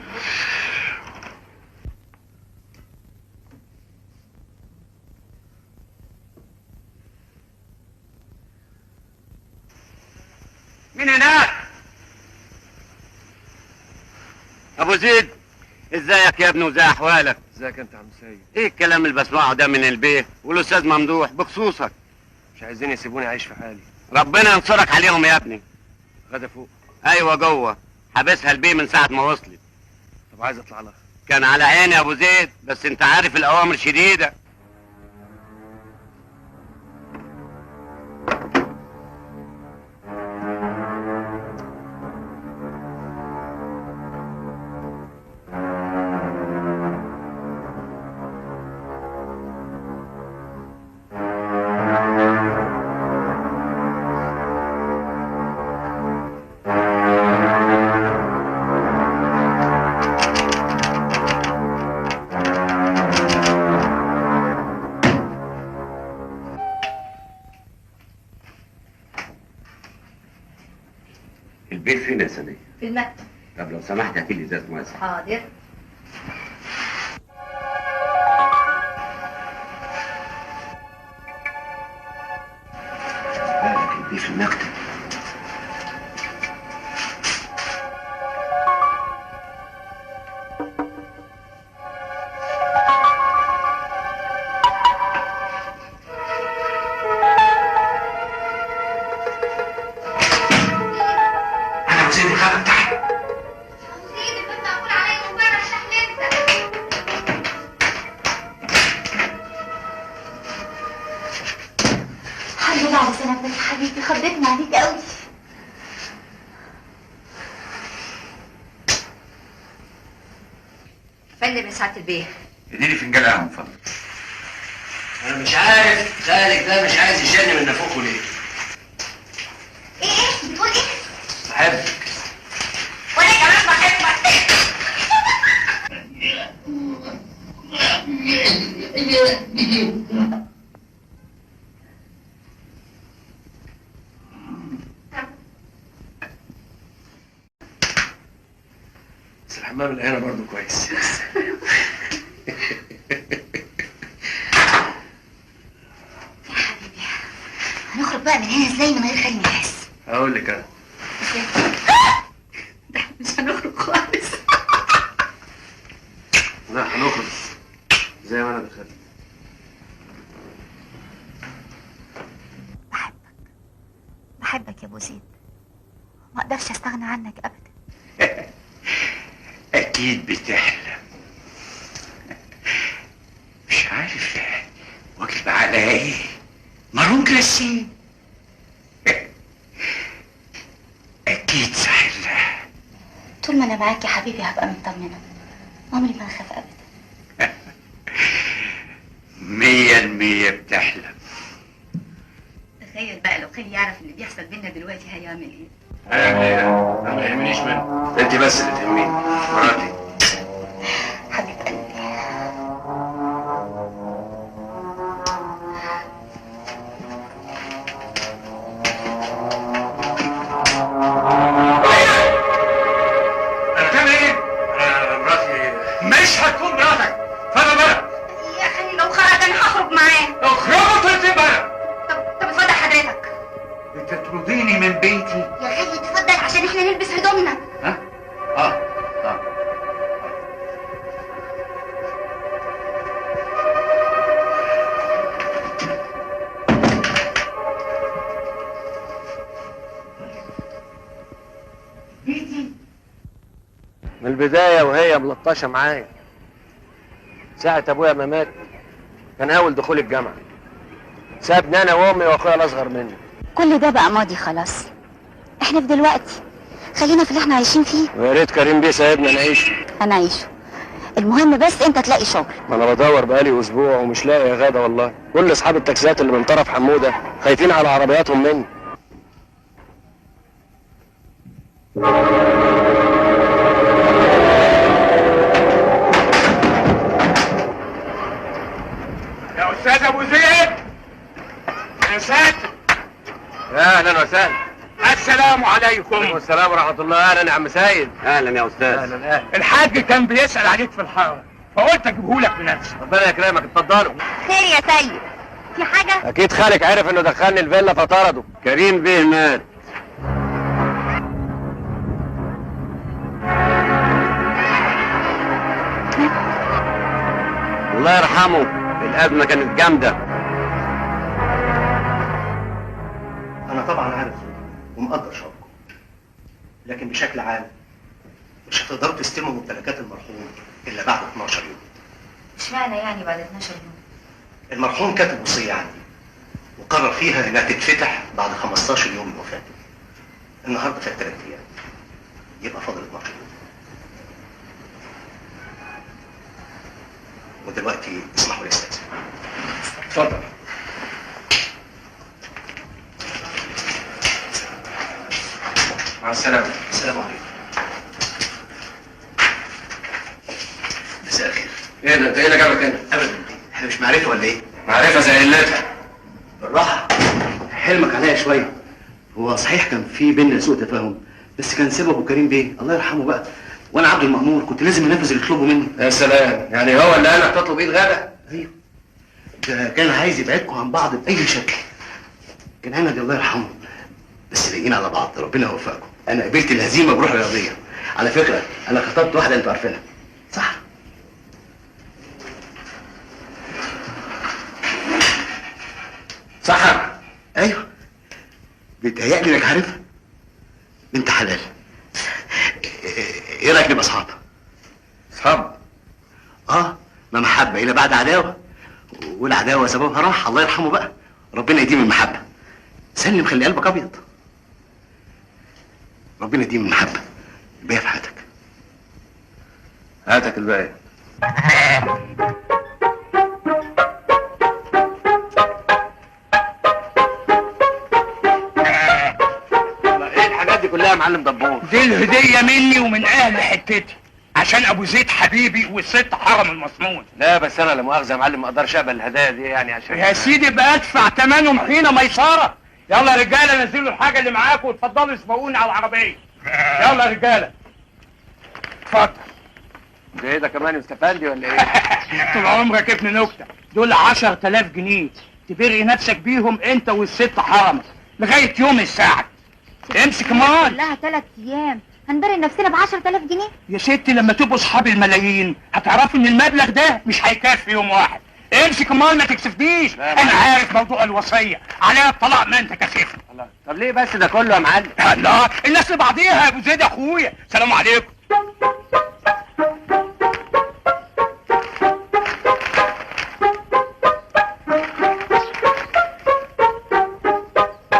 مين هناك؟ ابو زيد، ازيك يا ابني وزي احوالك؟ ازيك انت يا عم سيد؟ ايه الكلام اللي بسمعه ده من البيت والاستاذ ممدوح بخصوصك؟ مش عايزين يسيبوني اعيش في حالي. ربنا ينصرك عليهم يا ابني. غدا فوق؟ ايوه جوه، حابسها البيه من ساعة ما وصلت. طب عايز اطلع لها. كان على عيني يا ابو زيد، بس انت عارف الاوامر شديدة. البيت فين يا سنية؟ في المكتب. طب لو سمحت هاتي لي ازازة مية. حاضر. بالك البيت في المكتب. ساعة البيت. اديني فنجان قهوة من فضلك. انا مش عارف خالك ده مش عايز يشيلني من نافوخه ليه؟ ايه بتقول ايه؟ بحبك. وانا كمان بحبك. بس الحمام اللي هنا برضه كويس. يا حبيبي هنخرج بقى من هنا ازاي من غير خالي ما يحس؟ هقول لك انا. ده مش هنخرج خالص. لا هنخرج زي ما انا دخلت. بحبك بحبك يا ابو زيد، ما اقدرش استغنى عنك ابدا. اكيد بتحلم. مش عارف واجب على ايه؟ مارون كلاسين. اكيد ساحلها. طول ما انا معاك يا حبيبي هبقى مطمنه، عمري ما هخاف ابدا. 100% بتحلم. تخيل بقى لو خالي يعرف اللي بيحصل بينا دلوقتي هيعمل ايه؟ هيعمل ايه؟ انا ما يهمنيش منه، انت بس اللي تهميني، مراتي. حبيب قلبي. انا بتعمل ايه؟ انا مراتي مش هتكون مراتك، فاهم بقى؟ يا خالي لو خرج انا هخرج معاه. اخرجوا انتوا الاثنين بقى. طب اتفضل حضرتك. بتطرديني من بيتي؟ يا خالي اتفضل عشان احنا نلبس هدومنا. ها؟ اه اه بيتي من البداية وهي ملطشة معايا. ساعة ابويا ما مات كان اول دخول الجامعة، سابني انا وامي واخويا الاصغر مني. كل ده بقى ماضي خلاص، احنا في دلوقتي خلينا في اللي احنا عايشين فيه. ويا ريت كريم بيه سايبنا نعيشه. هنعيشه، المهم بس انت تلاقي شغل. ما انا بدور بقالي اسبوع ومش لاقي يا غاده والله. كل اصحاب التاكسيات اللي من طرف حموده خايفين على عربياتهم مني. يا استاذ ابو زيد، اهلا وسهلا. السلام عليكم. والسلام ورحمة الله. اهلا يا عم سيد. اهلا يا استاذ. اهلا اهلا. الحاج كان بيسال عليك في الحارة فقلت اجيبهولك بنفسي. ربنا يكرمك، اتفضلوا. خير يا سيد، في حاجة؟ اكيد خالك عرف انه دخلني الفيلا فطرده. كريم بيه مات. الله يرحمه، الأزمة كانت جامدة. أنا طبعا عارف ومقدر شعوركم، لكن بشكل عام مش هتقدروا تستلموا ممتلكات المرحوم إلا بعد 12 يوم. اشمعنى يعني بعد 12 يوم؟ المرحوم كاتب وصية عندي وقرر فيها إنها تتفتح بعد 15 يوم من وفاته. النهارده فات 3 أيام، يبقى فاضل 12 يوم. ودلوقتي اسمحوا لي استاذن. اتفضل. مع السلامة. السلام عليكم. مساء الخير. ايه ده؟ انت ايه اللي جابك هنا؟ ابدا، احنا مش معرفة ولا ايه؟ معرفة زي قلتها. بالراحة، حلمك عليا شوية. هو صحيح كان في بينا سوء تفاهم، بس كان سببه كريم بيه الله يرحمه بقى، وانا عبد المأمور كنت لازم انفذ اللي يطلبه مني. يا سلام، يعني هو اللي قالك تطلب ايد غدا؟ ايوه، ده كان عايز يبعدكم عن بعض باي شكل. كان عندي الله يرحمه، بس لاقيين على بعض، ربنا يوفقكم. انا قبلت الهزيمة بروح رياضية. على فكرة انا خطبت واحدة انتوا عارفينها، صح؟ صح؟ ايوه، بيتهيألي انك عارفها. بنت حلال. ايه رايك نبقى اصحاب؟ اصحاب؟ اه، ما محبة الى بعد عداوة، والعداوة سببها راح الله يرحمه بقى، ربنا يديم المحبة. سلم، خلي قلبك ابيض. ربنا يديم المحبة. الباقي في حياتك. هاتك الباقي. ايه الحاجات دي كلها يا معلم دبور؟ دي الهدية مني ومن اهل حتتي، عشان ابو زيد حبيبي والست حرم المصنون. لا بس انا لا مؤاخذة يا معلم ما اقدرش اقبل الهدايا دي، يعني عشان يا سيدي بقى ادفع ثمنهم حين ميسرة. يلا يا رجاله نزلوا الحاجة اللي معاكم واتفضلوا اسبقوني على العربية. يلا يا رجاله. اتفضل. ده ايه ده كمان يا مستفندي ولا ايه؟ طول عمرك ابن نكتة. دول 10000 جنيه تبرئ نفسك بيهم انت والست حرم لغاية يوم الساعة. امسك مال. كلها 3 ايام هنبرئ نفسنا ب 10000 جنيه؟ يا ستي لما تبقوا اصحاب الملايين هتعرفوا ان المبلغ ده مش هيكفي يوم واحد. امسك المال ما تكسفنيش، انا عارف موضوع الوصية، عليا الطلاق ما انت كسفني. الله، طب ليه بس ده كله يا معلم؟ لا الناس لبعضيها يا ابو زيد اخويا. سلام عليكم.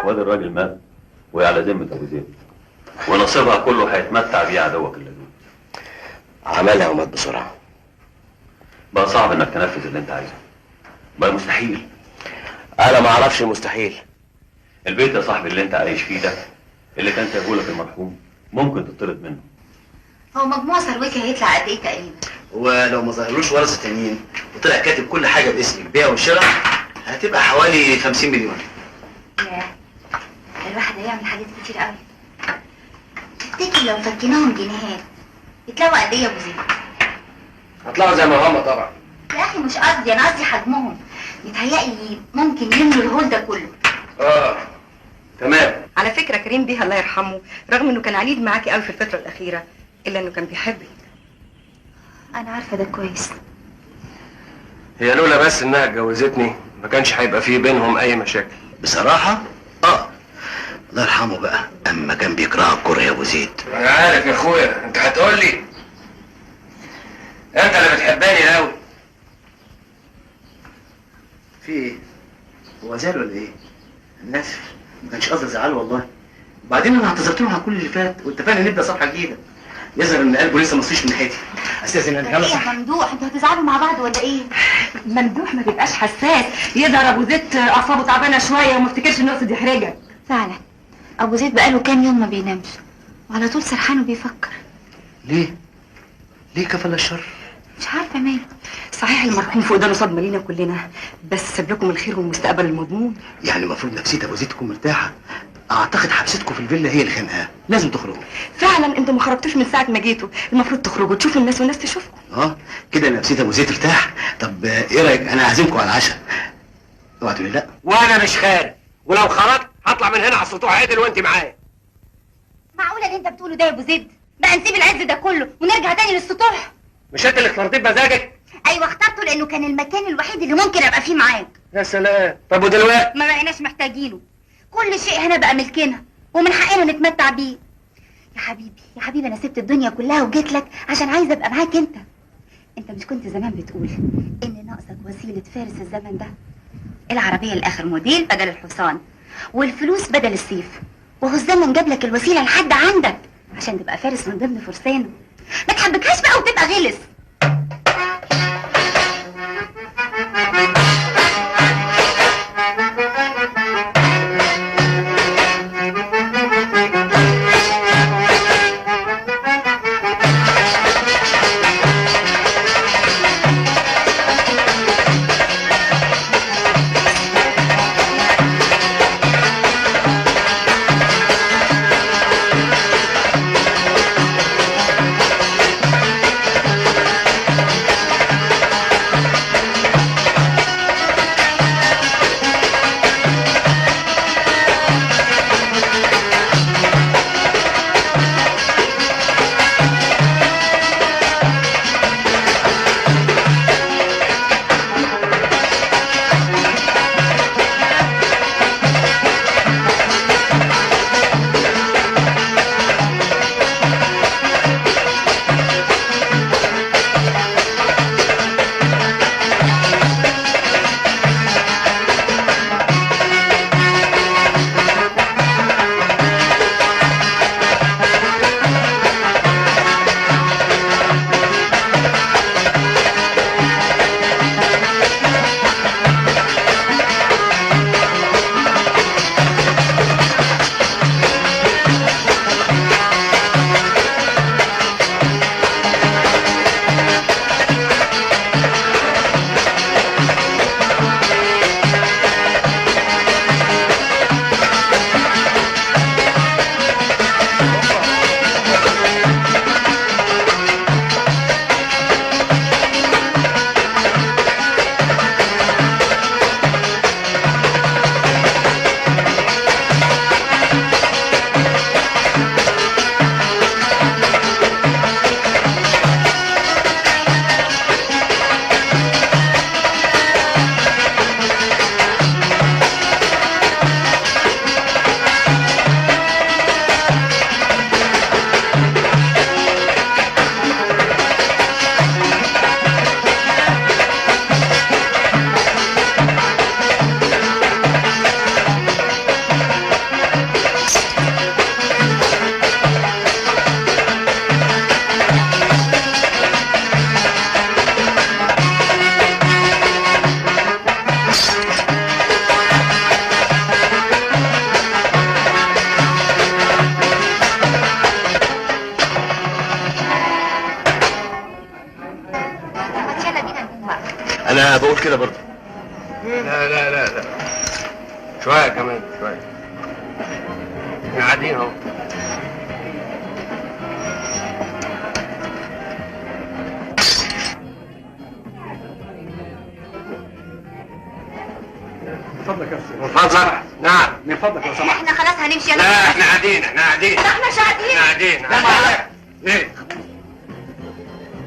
وادي الراجل مات وهي على ذمه ابو زيد، ونصيبها كله هيتمتع بيه عدوك اللدود. عملها ومات بسرعة. بقى صعب انك تنفذ اللي انت عايزه، بقى مستحيل. انا ما اعرفش المستحيل. البيت يا صاحبي اللي انت عايش فيه ده اللي كان سايبهولك المرحوم ممكن تطرد منه. هو مجموع ثروتي هيطلع قد ايه تقريبا؟ هو لو ما ظهرلوش ورثه تانيين وطلع كاتب كل حاجة باسمك بيع وشراء هتبقى حوالي 50 مليون. ياه، الواحد هيعمل حاجات كتير قوي. تفتكر لو فكيناهم جنيهات يطلعوا قد ايه يا ابو زيد؟ هطلعوا زي ما هما طبعا. يا اخي مش قصدي، انا قصدي حجمهم. متهيألي ممكن يملوا الهول ده كله. اه تمام. على فكرة كريم بيه الله يرحمه رغم انه كان عنيد معاكي قوي في الفترة الاخيرة الا انه كان بيحبك. انا عارفه ده كويس. هي لولا بس انها اتجوزتني ما كانش هيبقى فيه بينهم اي مشاكل. بصراحة اه الله يرحمه بقى، اما كان بيكرهك كره يا ابو زيد. انا عارف يا اخويا، انت هتقول لي انت اللي بتحبني قوي. في ايه؟ هو زعل ولا ايه؟ انا اسف، ما كانش قصدي ازعله والله. وبعدين انا اعتذرت له عن كل اللي فات واتفقنا نبدا صفحة جديدة. يظهر ان قلبه لسه مصيش من ناحيتي. استاذن انا. يلا يا ممدوح، انتوا هتزعلوا مع بعض ولا ايه؟ ممدوح ما تبقاش حساس، يظهر ابو زيد اعصابه تعبانة شوية وما افتكرش انه يقصد يحرجك. فعلا ابو زيد بقاله كام يوم ما بينامش وعلى طول سرحان وبيفكر. ليه؟ ليه كفل الشر؟ مش عارفه ماله. صحيح المرحوم فوق ده صدمة لينا كلنا، بس ساب لكم الخير والمستقبل المضمون. يعني المفروض نفسية ابو زيد تكون مرتاحة اعتقد حبستكم في الفيلا هي اللي خانقاه، لازم تخرجوا. فعلا انتوا ما خرجتوش من ساعة ما جيتوا، المفروض تخرجوا تشوفوا الناس والناس تشوفكم. كده نفسية ابو زيد ترتاح. طب ايه رايك انا اعزمكم على العشاء؟ اوعى تقولي لا. وانا مش خارج، ولو خرجت هطلع من هنا على السطوح عدل وانت معايا. معقولة اللي انت بتقوله ده يا ابو زيد؟ بقى نسيب العز ده كله ونرجع تاني للسطوح؟ مش انت اللي اخترتيه بمزاجك؟ ايوه اخترته لانه كان المكان الوحيد اللي ممكن ابقى فيه معاك. يا سلام، طب ودلوقتي؟ ما بقيناش محتاجينه، كل شيء هنا بقى ملكنا ومن حقنا نتمتع بيه. يا حبيبي يا حبيبي، انا سبت الدنيا كلها وجيت لك عشان عايزه ابقى معاك انت. انت مش كنت زمان بتقول ان ناقصك وسيلة فارس الزمن ده؟ العربية الاخر موديل بدل الحصان، والفلوس بدل السيف، وهو الزمن جاب لك الوسيلة لحد عندك عشان تبقى فارس من ضمن فرسانه. ما تحبكهاش بقى وتبقى غلس. انا بقول كده برضه. لا لا لا لا، شوية كمان شوية، احنا قاعدين اهو. من فضلك يا استاذ. من فضلك؟ نعم. من فضلك لو سمحت. احنا خلاص هنمشي. لا احنا قاعدين، احنا قاعدين. لا احنا مش قاعدين. احنا قاعدين. لا معاك. ايه؟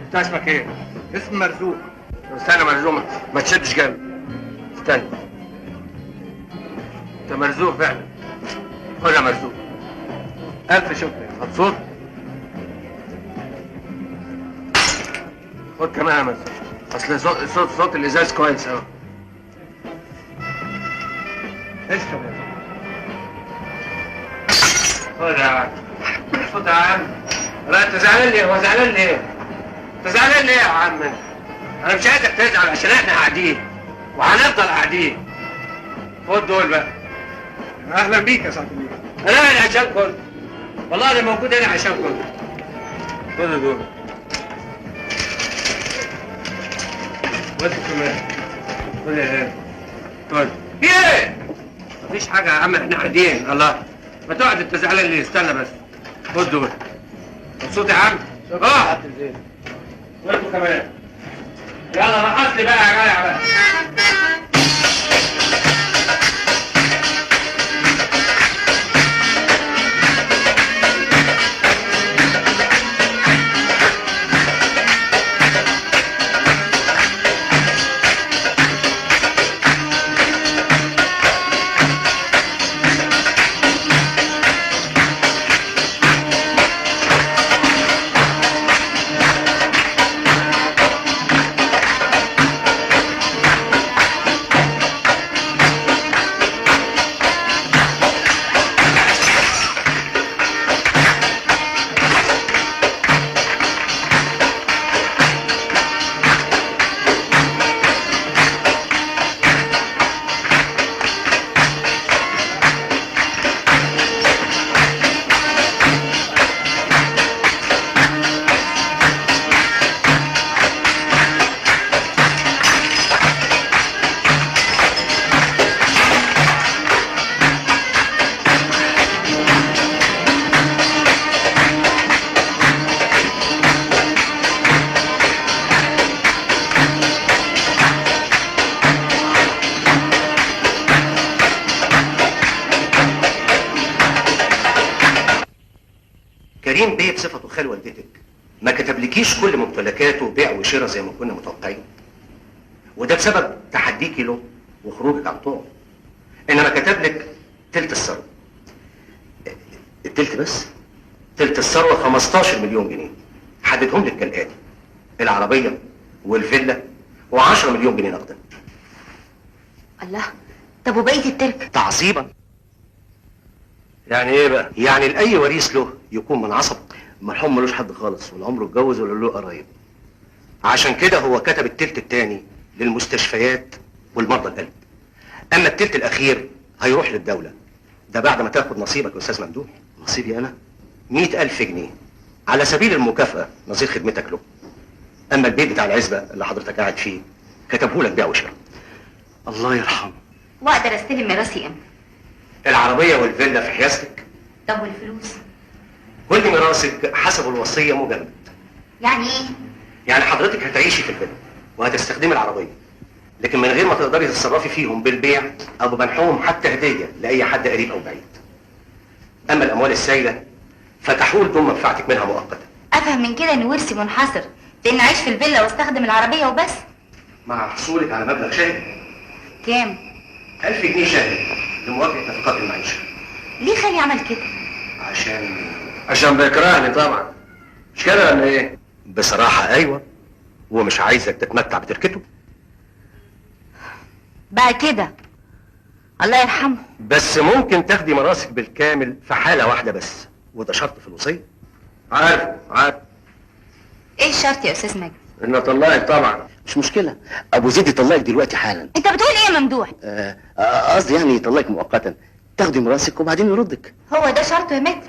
انت اسمك ايه؟ اسم مرزوق. استنى مرزوق، ما تشدش جامد. استنى. انت مرزوق فعلا. خد يا مرزوق. الف شكر. مبسوط؟ خد كمان يا مرزوق. اصل صوت صوت الازاز كويس اهو. اشرب يا خد يا عم. خد يا عم. لا انت زعلان ليه؟ هو زعلان ليه؟ انت زعلان ليه يا عم؟ انا مش عايزك تزعل عشان احنا قاعدين وهنفضل قاعدين. خد دول بقى. اهلا بيك يا صاحبي. انا قاعد عشان كنت، والله انا موجود هنا عشان كنت. خد دول. وانت كمان. خد يا هاني. خد. ايه؟ مفيش حاجة يا عم، احنا قاعدين. الله. ما تقعد انت زعلان ليه؟ استنى بس. خد دول. مبسوط يا عم؟ اه وانتوا كمان. يلا رقص لي بقى يا جدع بقى. كريم بيه بصفته خال والدتك ما كتبلكيش كل ممتلكاته بيع وشراء زي ما كنا متوقعين، وده بسبب تحديكي له وخروجك عن طوعه. انما كتبلك تلت الثروة. التلت بس؟ تلت الثروة 15 مليون جنيه. حددهم لك كالاتي: العربية والفيلا و10 مليون جنيه نقدا. الله، طب وبقية التركة؟ تعصيبا. يعني ايه بقى؟ يعني لاي وريث له يكون من عصب. المرحوم ملوش حد خالص، ولا عمره اتجوز ولا له قرايب. عشان كده هو كتب التلت التاني للمستشفيات والمرضى القلب. اما التلت الاخير هيروح للدولة، ده بعد ما تاخد نصيبك يا استاذ ممدوح. نصيبي انا؟ 100,000 جنيه على سبيل المكافاة نظير خدمتك له. اما البيت بتاع العزبة اللي حضرتك قاعد فيه كتبه لك بيع وشراء. الله يرحمه. واقدر استلم ميراثي امتى؟ العربية والفيلا في حيازتك. طب والفلوس؟ كل ميراثك حسب الوصية مجمد. يعني ايه؟ يعني حضرتك هتعيشي في الفيلا وهتستخدمي العربية، لكن من غير ما تقدري تتصرفي فيهم بالبيع او بمنحهم حتى هدية لأي حد قريب او بعيد. اما الاموال السائلة فتحول دون منفعتك منها مؤقتا. افهم من كده ان ورثي منحصر بان اعيش في الفيلا واستخدم العربية وبس؟ مع حصولك على مبلغ شهري. كام؟ 1000 جنيه شهري لمواجهة نفقات المعيشة. ليه خالي عمل كده؟ عشان بيكرهني طبعا، مش كده ولا ايه؟ بصراحة ايوه، ومش عايزك تتمتع بتركته. بقى كده الله يرحمه. بس ممكن تاخدي ميراثك بالكامل في حالة واحدة بس، وده شرط في الوصية. عارف عارف. ايه الشرط يا استاذ مجدي؟ ان اطلقك طبعا. مش مشكلة، ابو زيد يطلقك دلوقتي حالا. انت بتقول ايه يا ممدوح؟ قصدي يعني يطلقك مؤقتا، تاخدي ميراثك وبعدين يردك. هو ده شرطه يا متر؟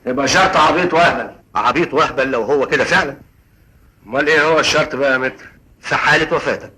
يبقى شرط عبيط وهبل. عبيط وهبل لو هو كده فعلا. امال ايه هو الشرط بقى يا متر؟ في حالة وفاتك.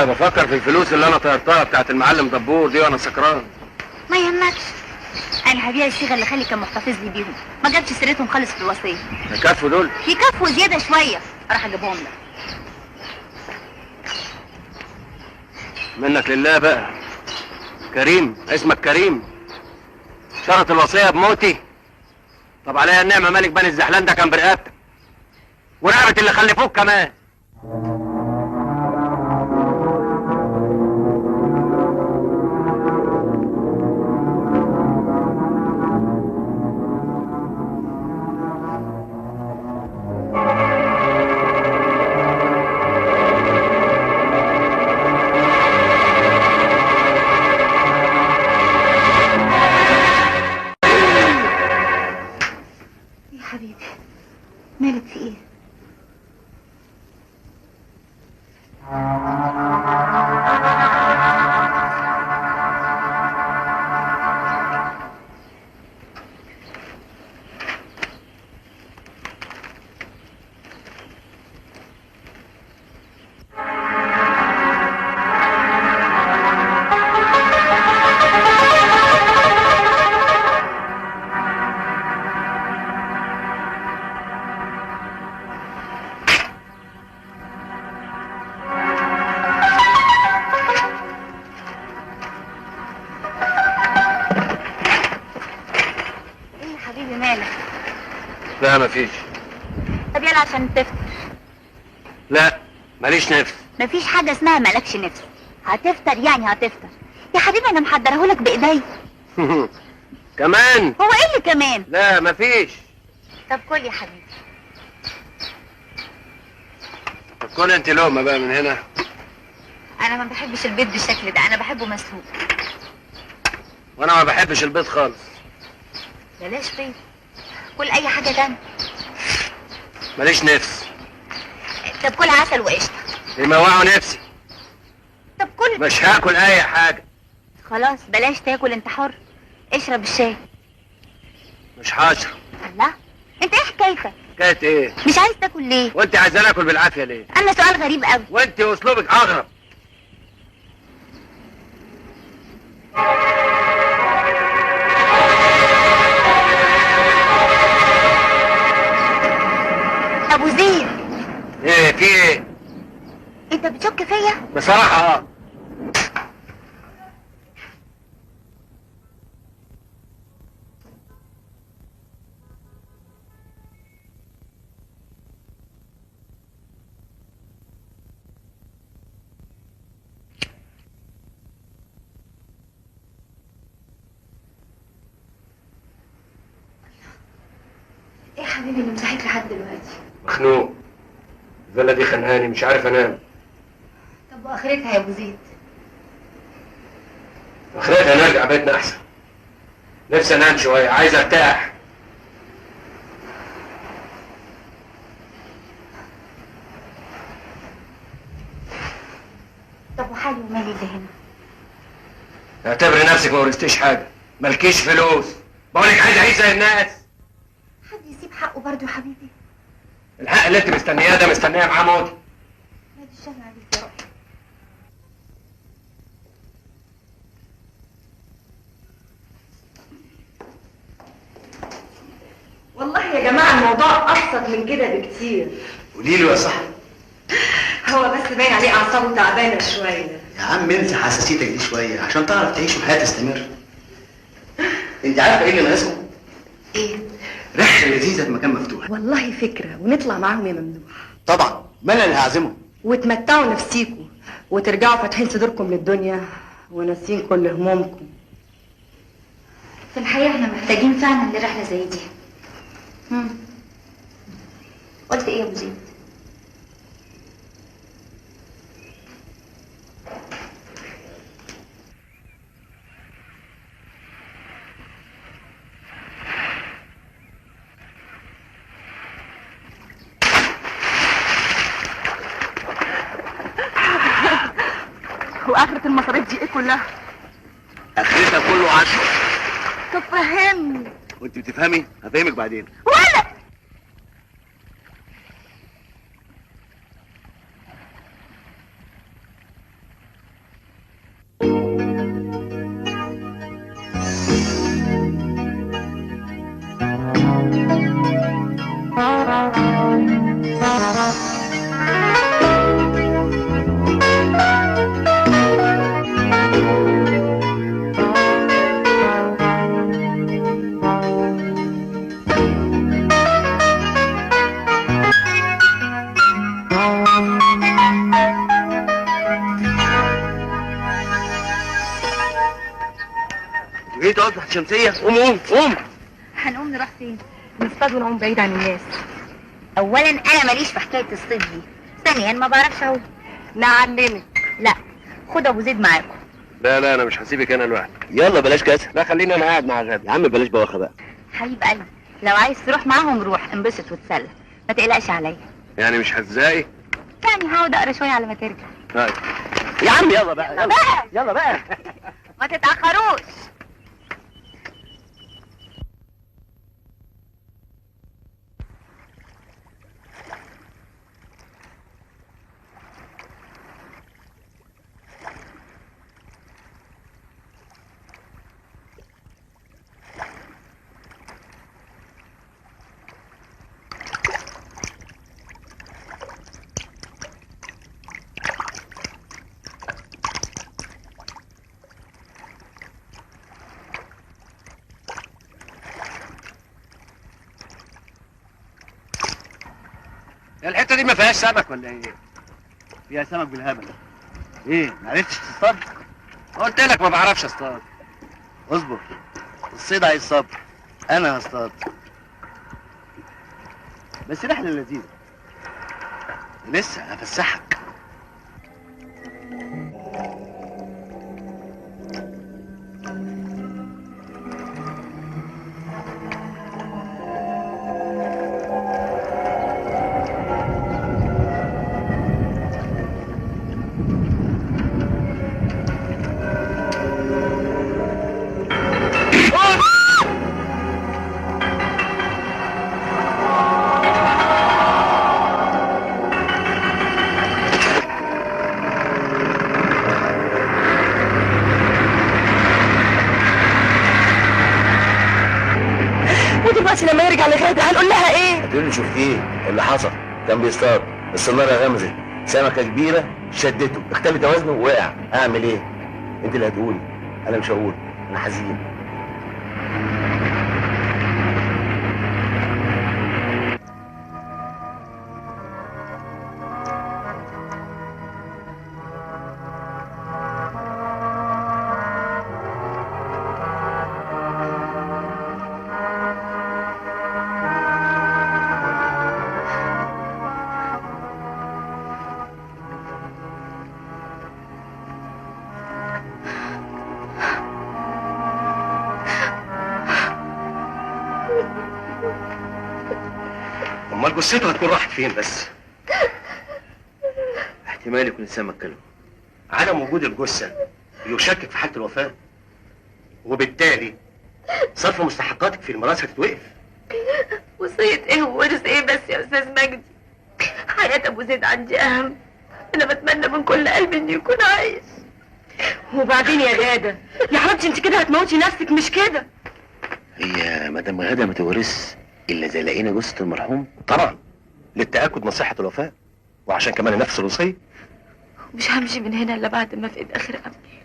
بفكر في الفلوس اللي انا طيرتها بتاعت المعلم دبور دي وانا سكران. ما يهمكش، انا هبيع الصيغة اللي خالي كان محتفظ لي بيهم، ما جابش سيرتهم خالص في الوصية. يكفوا دول؟ يكفوا زيادة شوية، راح اجيبهم لك. منك لله بقى. كريم، اسمك كريم. شرط الوصية بموتي. طب عليا النعمة مالك بني الزحلان ده كان برقبتك، ورقبه اللي خلفوك كمان. حبيبي؟ مالك في ايه؟ لا مفيش. طب يلا عشان تفطر. لا ماليش نفس. مفيش حاجة اسمها مالكش نفس، هتفطر يعني هتفطر يا حبيبي، انا محضرهولك بايديا. كمان؟ هو ايه اللي كمان؟ لا مفيش. طب كل يا حبيبي. طب كل انت لقمة بقى من هنا. انا ما بحبش البيض بالشكل ده، انا بحبه مسلوق. وانا ما بحبش البيض خالص. بلاش بيض، كل اي حاجة تانية. ماليش نفس. طب كل عسل وقشطه. يموعوا نفسي. طب كل. مش هاكل اي حاجة. خلاص بلاش تاكل، انت حر. اشرب الشاي. مش هشرب. الله، انت ايه حكايتك؟ حكاية ايه؟ مش عايز تاكل ليه؟ وانت عايزاني اكل بالعافية ليه؟ انا سؤال غريب قوي. وانت اسلوبك اغرب. ابو زيد. ايه في ايه؟ انت بتشك فيا؟ بصراحة اه. ايه يا حبيبي اللي مصحيك لحد دلوقتي؟ مخنوق. الفيلا دي خانقاني، مش عارف انام. طب واخرتها يا ابو زيد؟ اخرتها نرجع بيتنا احسن. نفسي انام شوية، عايز ارتاح. طب وحالي ومالي اللي هنا؟ اعتبري نفسك ما ورثتيش حاجة، مالكيش فلوس. بقولك عايز اعيش زي الناس. حد يسيب حقه برضه يا حبيبي؟ الحق اللي انت مستنياه ده مستنيه معاه موت. ما الشر عليك يا روحي. والله يا جماعة الموضوع ابسط من كده بكتير. قولي له يا صاحبي. هو بس باين عليه اعصابه تعبانة شوية. يا عم انسى حساسيتك دي شوية عشان تعرف تعيش وحياه تستمر. انت عارفه ايه اللي ناقصهم؟ ايه؟ رحله لذيذة في مكان مفتوح. والله فكرة، ونطلع معاهم يا ممدوح. طبعا، ما انا اللي هعزمهم. وتمتعوا نفسيكم وترجعوا فاتحين صدوركم للدنيا وناسين كل همومكم. في الحقيقة احنا محتاجين فعلا لرحلة زي دي. قلت ايه يا ابو زيد؟ واخرة المصاريف دي ايه كلها؟ اخرتها كله 10. طب فهمني. وانت بتفهمي؟ هفهمك بعدين. ولا ايه تقعد تحت الشمسية؟ قوم قوم قوم. هنقوم نروح فين؟ نصطاد ونعوم بعيد عن الناس. اولا انا ماليش في حكاية الصيد دي، ثانيا ما بعرفش اعوم. نعلمك. لا خد ابو زيد معاكم. لا لا انا مش هسيبك انا لوحدي. يلا بلاش كاسه. لا خليني انا قاعد مع غادة. يا عم بلاش بواخه بقى. حبيب قلبي، لو عايز تروح معاهم روح، انبسط وتسلى، ما تقلقش عليا. يعني مش هتزاقي؟ يعني هقعد اقرا شوية على ما ترجع. طيب يا عم يلا بقى، يلا بقى يلا بقى. ما تتاخروش. الحتة دي ما فيهاش سمك ولا ايه؟ فيها سمك بالهبل. ايه، ما عرفتش تصطاد؟ قلت لك ما بعرفش اصطاد. اصبر، الصيد عايز صبر. انا هصطاد، بس رحله لذيذة. لسه هفسحك. شفت ايه اللي حصل؟ كان بيصطاد، الصناره غمزت، سمكة كبيرة شدته، اختل توازنه ووقع. اعمل ايه؟ انت اللي هتقولي، انا مش هقول، انا حزين. امال جثته هتكون راحت فين بس؟ احتمال يكون السمك كله. عدم وجود الجثة يشكك في حاله الوفاة، وبالتالي صرف مستحقاتك في الميراث هتتوقف. وصية ايه وورث ايه بس يا استاذ مجدي؟ حياة ابو زيد عندي اهم. انا بتمنى من كل قلبي انه يكون عايش. وبعدين يا غاده يا حبيبتي، انت كده هتموتي نفسك مش كده؟ هي مدام غاده ما تورث الا اذا لقينا جثة المرحوم؟ طبعا، للتاكد من صحة الوفاة، وعشان كمان نفس الوصية. مش همشي من هنا الا بعد ما افقد اخر املي.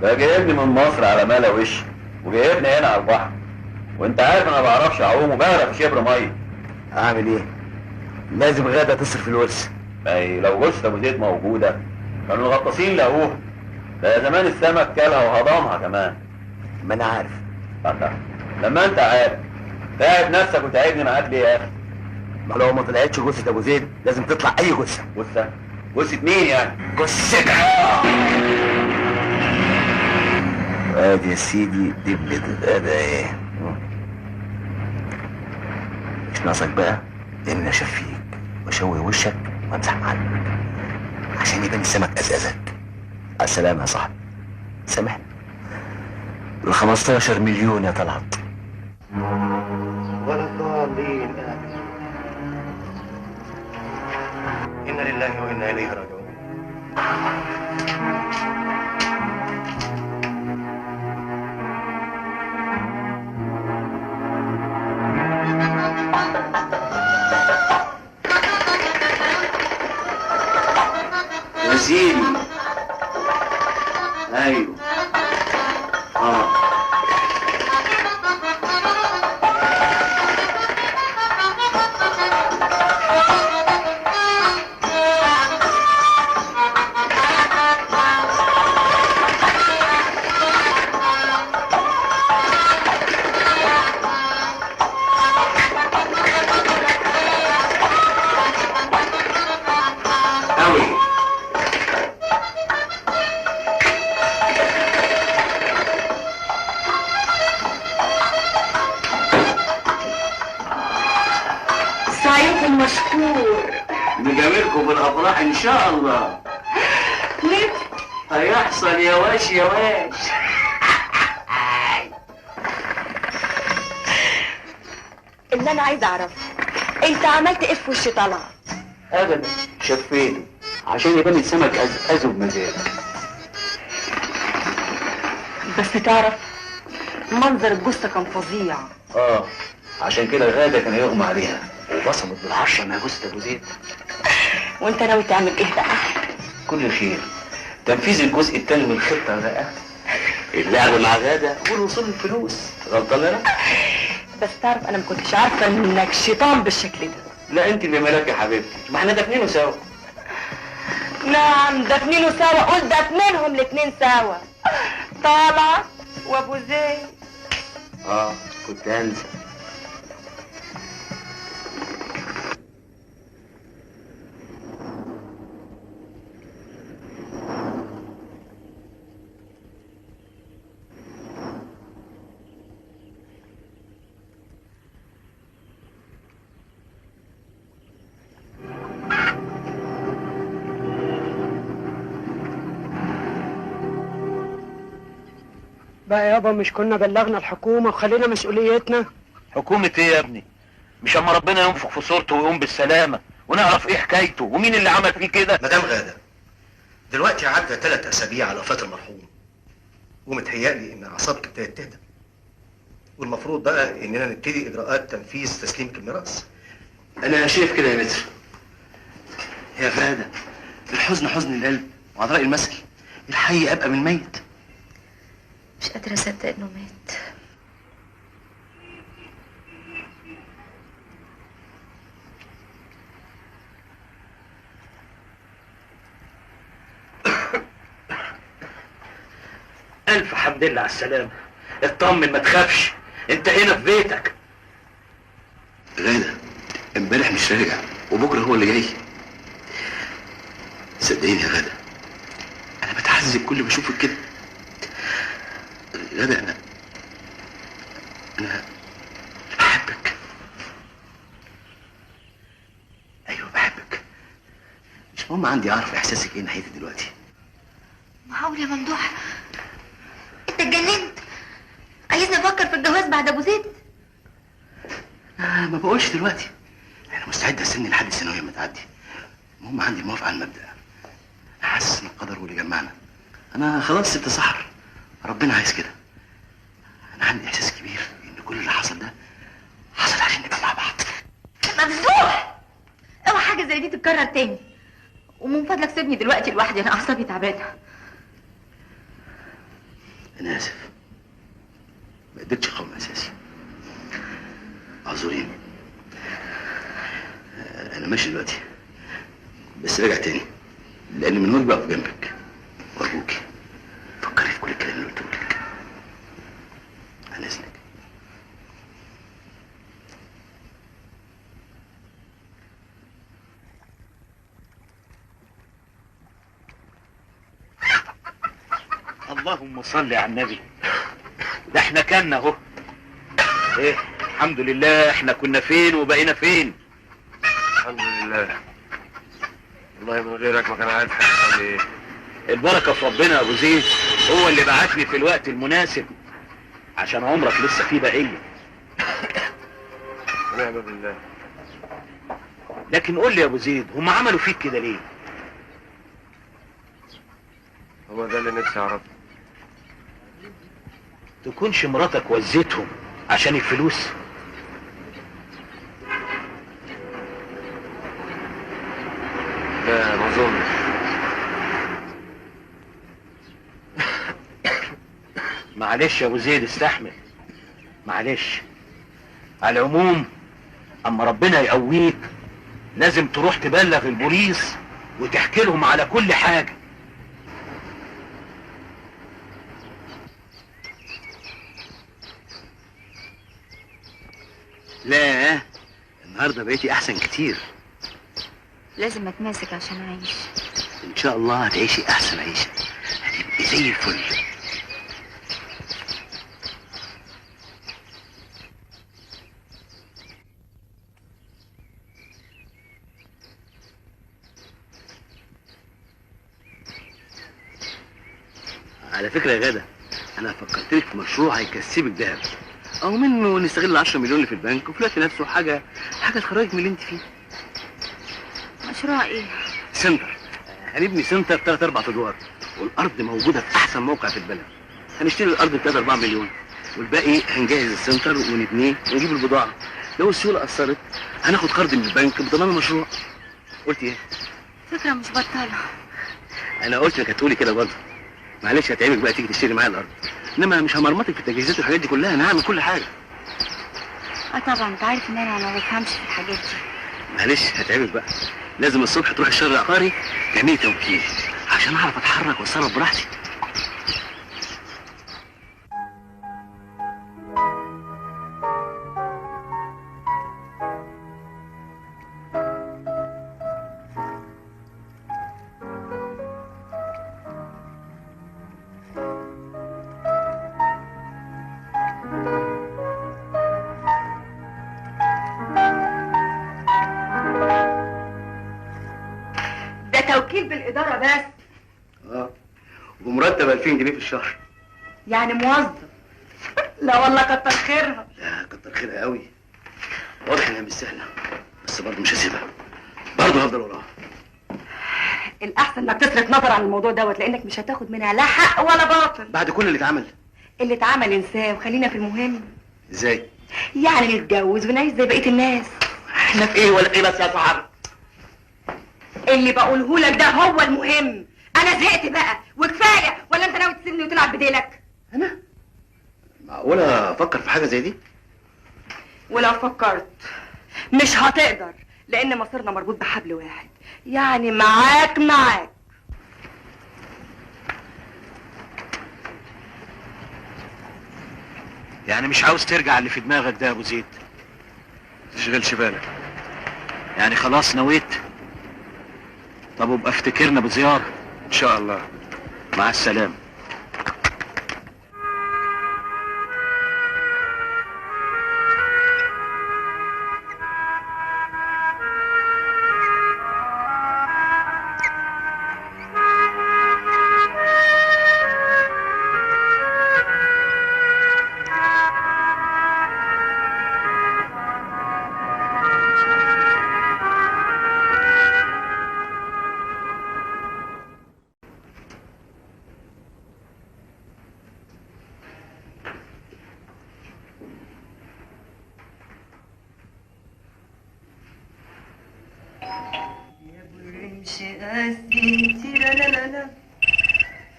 ده جايبني من مصر على ملا وش، وجايبني هنا على البحر، وانت عارف انا ما بعرفش اعوم وبغرق في شبر مية. اعمل ايه؟ لازم غاده تصرف الورث. ما هي لو جثة ابو زيد موجودة كانوا الغطاسين لقوها. ده زمان السمك كلها وهضمها كمان. ما انا عارف. لما انت عارف تعب نفسك وتعبني معاك ليه يا اخي؟ ما لو ما طلعتش جثة ابو زيد لازم تطلع اي جثة. جثة؟ جثة مين يعني؟ جثتك. ادي يا سيدي دبلة غدا ايه؟ مش ناقصك بقى ان اشفيك واشوي وشك وامسح معلمك عشان يبان السمك ازازك. على السلامة يا صاحبي، سامحني. ال 15 مليون يا طلعت. ولا الضالين، آمين. إنا لله وإنا إليه راجعون. يا سيدي، ايوه مشكور. نجاملكم بالافراح ان شاء الله. ليه؟ هيحصل يا واش يا واش. اللي انا عايزه اعرفه، انت عملت ايه في وش طلعت؟ ابدا، شفيته عشان يبان السمك ازقزه بمزاج. بس تعرف منظر الجثة كان فظيع. عشان كده غاده كان هيغمى عليها وبصمت بالعشرة انها جثة ابو زيد. وانت ناوي تعمل ايه بقى؟ كل خير، تنفيذ الجزء الثاني من الخطة بقى، اللعب مع غاده والوصول للفلوس. غلطان انا؟ بس تعرف انا ما كنتش عارفه انك شيطان بالشكل ده. لا انت اللي ملاك يا حبيبتي، ما احنا دافنينه سوا. نعم دافنينه سوا، قول دافنينهم الاتنين سوا، طالعه وابو زيد. كنت هنسى. بقى يابا مش كنا بلغنا الحكومة وخلينا مسؤوليتنا؟ حكومة ايه يا ابني؟ مش اما ربنا ينفخ في صورته ويقوم بالسلامة ونعرف ايه حكايته ومين اللي عمل فيه كده. مدام غادة، دلوقتي عدى 3 أسابيع على وفاة المرحوم، ومتهيألي ان اعصابك ابتدت تهدى، والمفروض بقى اننا نبتدي اجراءات تنفيذ تسليمك الميراث. انا شايف كده يا متر. يا غادة، الحزن حزن القلب، وعلى رأي المثل الحي ابقى من الميت. مش قادرة أصدق إنه مات. ألف حمد لله على السلامة. اطمن ما تخافش، أنت هنا في بيتك. غادة، امبارح مش راجع وبكرة هو اللي جاي. صدقيني يا غادة، أنا بتعذب كل ما أشوفك كده. غادة، أنا بحبك. أيوه بحبك. مش مهم عندي أعرف إحساسك إيه ناحيتي دلوقتي. معقول يا ممدوح؟ أنت اتجننت؟ عايزني أفكر في الجواز بعد أبو زيد؟ ما بقولش دلوقتي، أنا مستعد أستني لحد الثانوية ما تعدي. المهم عندي موافقة على المبدأ. أنا حاسس إن القدر هو اللي جمعنا. أنا خلاص سبت سحر، ربنا عايز كده. أنا عندي إحساس كبير إن كل اللي حصل ده حصل عشان نبقى مع بعض. ممدوح، اوعى حاجة زي دي تتكرر تاني، ومن فضلك سيبني دلوقتي لوحدي، أنا أعصابي تعبانة. أنا آسف، ما قدرتش أقاوم إحساسي. اعذريني، أنا ماشي دلوقتي بس راجع تاني، لأن من واجبي أقف جنبك وأرجوكي فكري في كل الكلام اللي قلته لك. عن إذنك. اللهم صل على النبي. ده احنا كنا اهو. ايه الحمد لله، احنا كنا فين وبقينا فين؟ الحمد لله. والله من غيرك ما كان عارف هيحصل ايه. البركة في ربنا يا ابو زيد، هو اللي بعتني في الوقت المناسب عشان عمرك لسه فيه بقية. ونعم بالله. لكن قول لي يا ابو زيد، هم عملوا فيك كده ليه؟ هو ده اللي نفسي اعرفه. تكونش مراتك وزتهم عشان الفلوس؟ لا ما اظنش. معلش يا ابو زيد استحمل، معلش. على العموم اما ربنا يقويك لازم تروح تبلغ البوليس وتحكي لهم على كل حاجة. لا النهارده بقيتي احسن كتير. لازم اتماسك عشان اعيش. ان شاء الله هتعيشي احسن عيشه، هتبقي زي الفل. على فكرة يا غاده، انا فكرت لك في مشروع هيكسبك دهب، او منه نستغل 10 مليون اللي في البنك، وفي الوقت نفسه حاجة تخرجك من اللي انت فيه. مشروع ايه؟ سنتر. هنبني سنتر 3-4 ادوار، والارض موجودة في احسن موقع في البلد. هنشتري الارض ب 3-4 مليون، والباقي هنجهز السنتر ونبنيه ونجيب البضاعة. لو السيولة قصرت هناخد قرض من البنك بضمان المشروع. قلت ايه؟ فكرة مش بطاله. انا قلت لك هتقولي كده برضه. معلش هتعبك بقى تيجي تشتري معايا الارض، انما مش همرمطك في التجهيزات والحاجات دي كلها، انا هعمل كل حاجة. اه طبعا، انت عارف ان انا ما بفهمش في الحاجات دي. معلش هتعبك بقى، لازم الصبح تروح الشهر العقاري تعملي توكيل عشان اعرف اتحرك واتصرف براحتي. توكيل بالإدارة بس. ومرتب 2000 جنيه في الشهر. يعني موظف؟ لا والله كتر خيرها. لا كتر خيرها قوي. واضح انها مش سهلة، بس برضه مش هسيبها، برضه هفضل وراها. الأحسن انك تصرف نظر عن الموضوع دوت، لأنك مش هتاخد منها لا حق ولا باطل. بعد كل اللي اتعمل. اللي اتعمل انساه وخلينا في المهم. ازاي؟ يعني نتجوز ونعيش زي بقية الناس. احنا في ايه ولا ايه بس يا صاحبي؟ اللي بقوله لك ده هو المهم. انا زهقت بقى وكفاية، ولا انت ناوي تسيبني وتلعب بديلك؟ انا؟ معقولة افكر في حاجة زي دي؟ ولو فكرت مش هتقدر، لان مصيرنا مربوط بحبل واحد، يعني معاك معاك. يعني مش عاوز ترجع اللي في دماغك ده يا ابو زيد؟ تشغلش بالك. يعني خلاص نويت؟ طب وابقى افتكرنا بزيارة ان شاء الله. مع السلامة.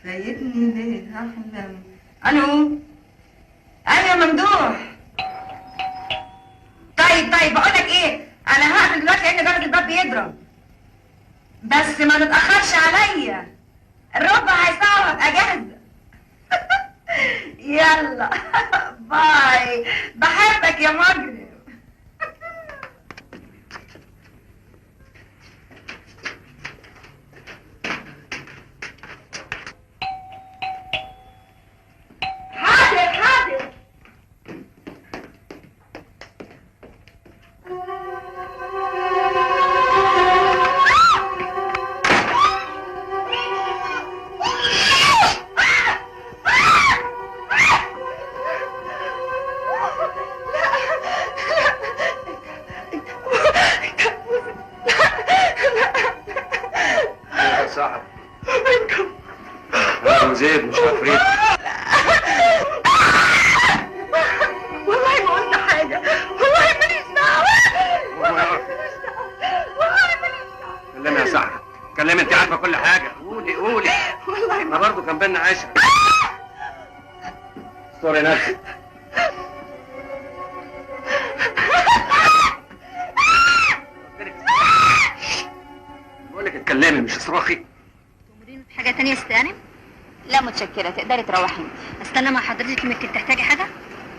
فايتني ليه احلم. الو الو يا ممدوح. طيب بقول لك ايه، انا هقفل دلوقتي لان جرس الباب بيضرب، بس ما تتاخرش عليا، الربع هيساعة وهبقى جاهزة. يلا باي، بحبك يا مجرم. حاضر. لا يا صاحبي، انا ابو زيد مش عفريت. والله ما قلت حاجة، والله ماليش دعوة، والله ماليش دعوة. كلمي يا صاحبي، كلمي، انت عارفة كل حاجة. قولي قولي. والله ما برضه كان بينا عشرة. استوري نفسك. بقول لك اتكلمي مش اصرخي. تأمريني بحاجة تانية يا ست هانم؟ لا متشكرة، تقدري تروحي انت. استنى مع حضرتك يمكن تحتاجي حاجة؟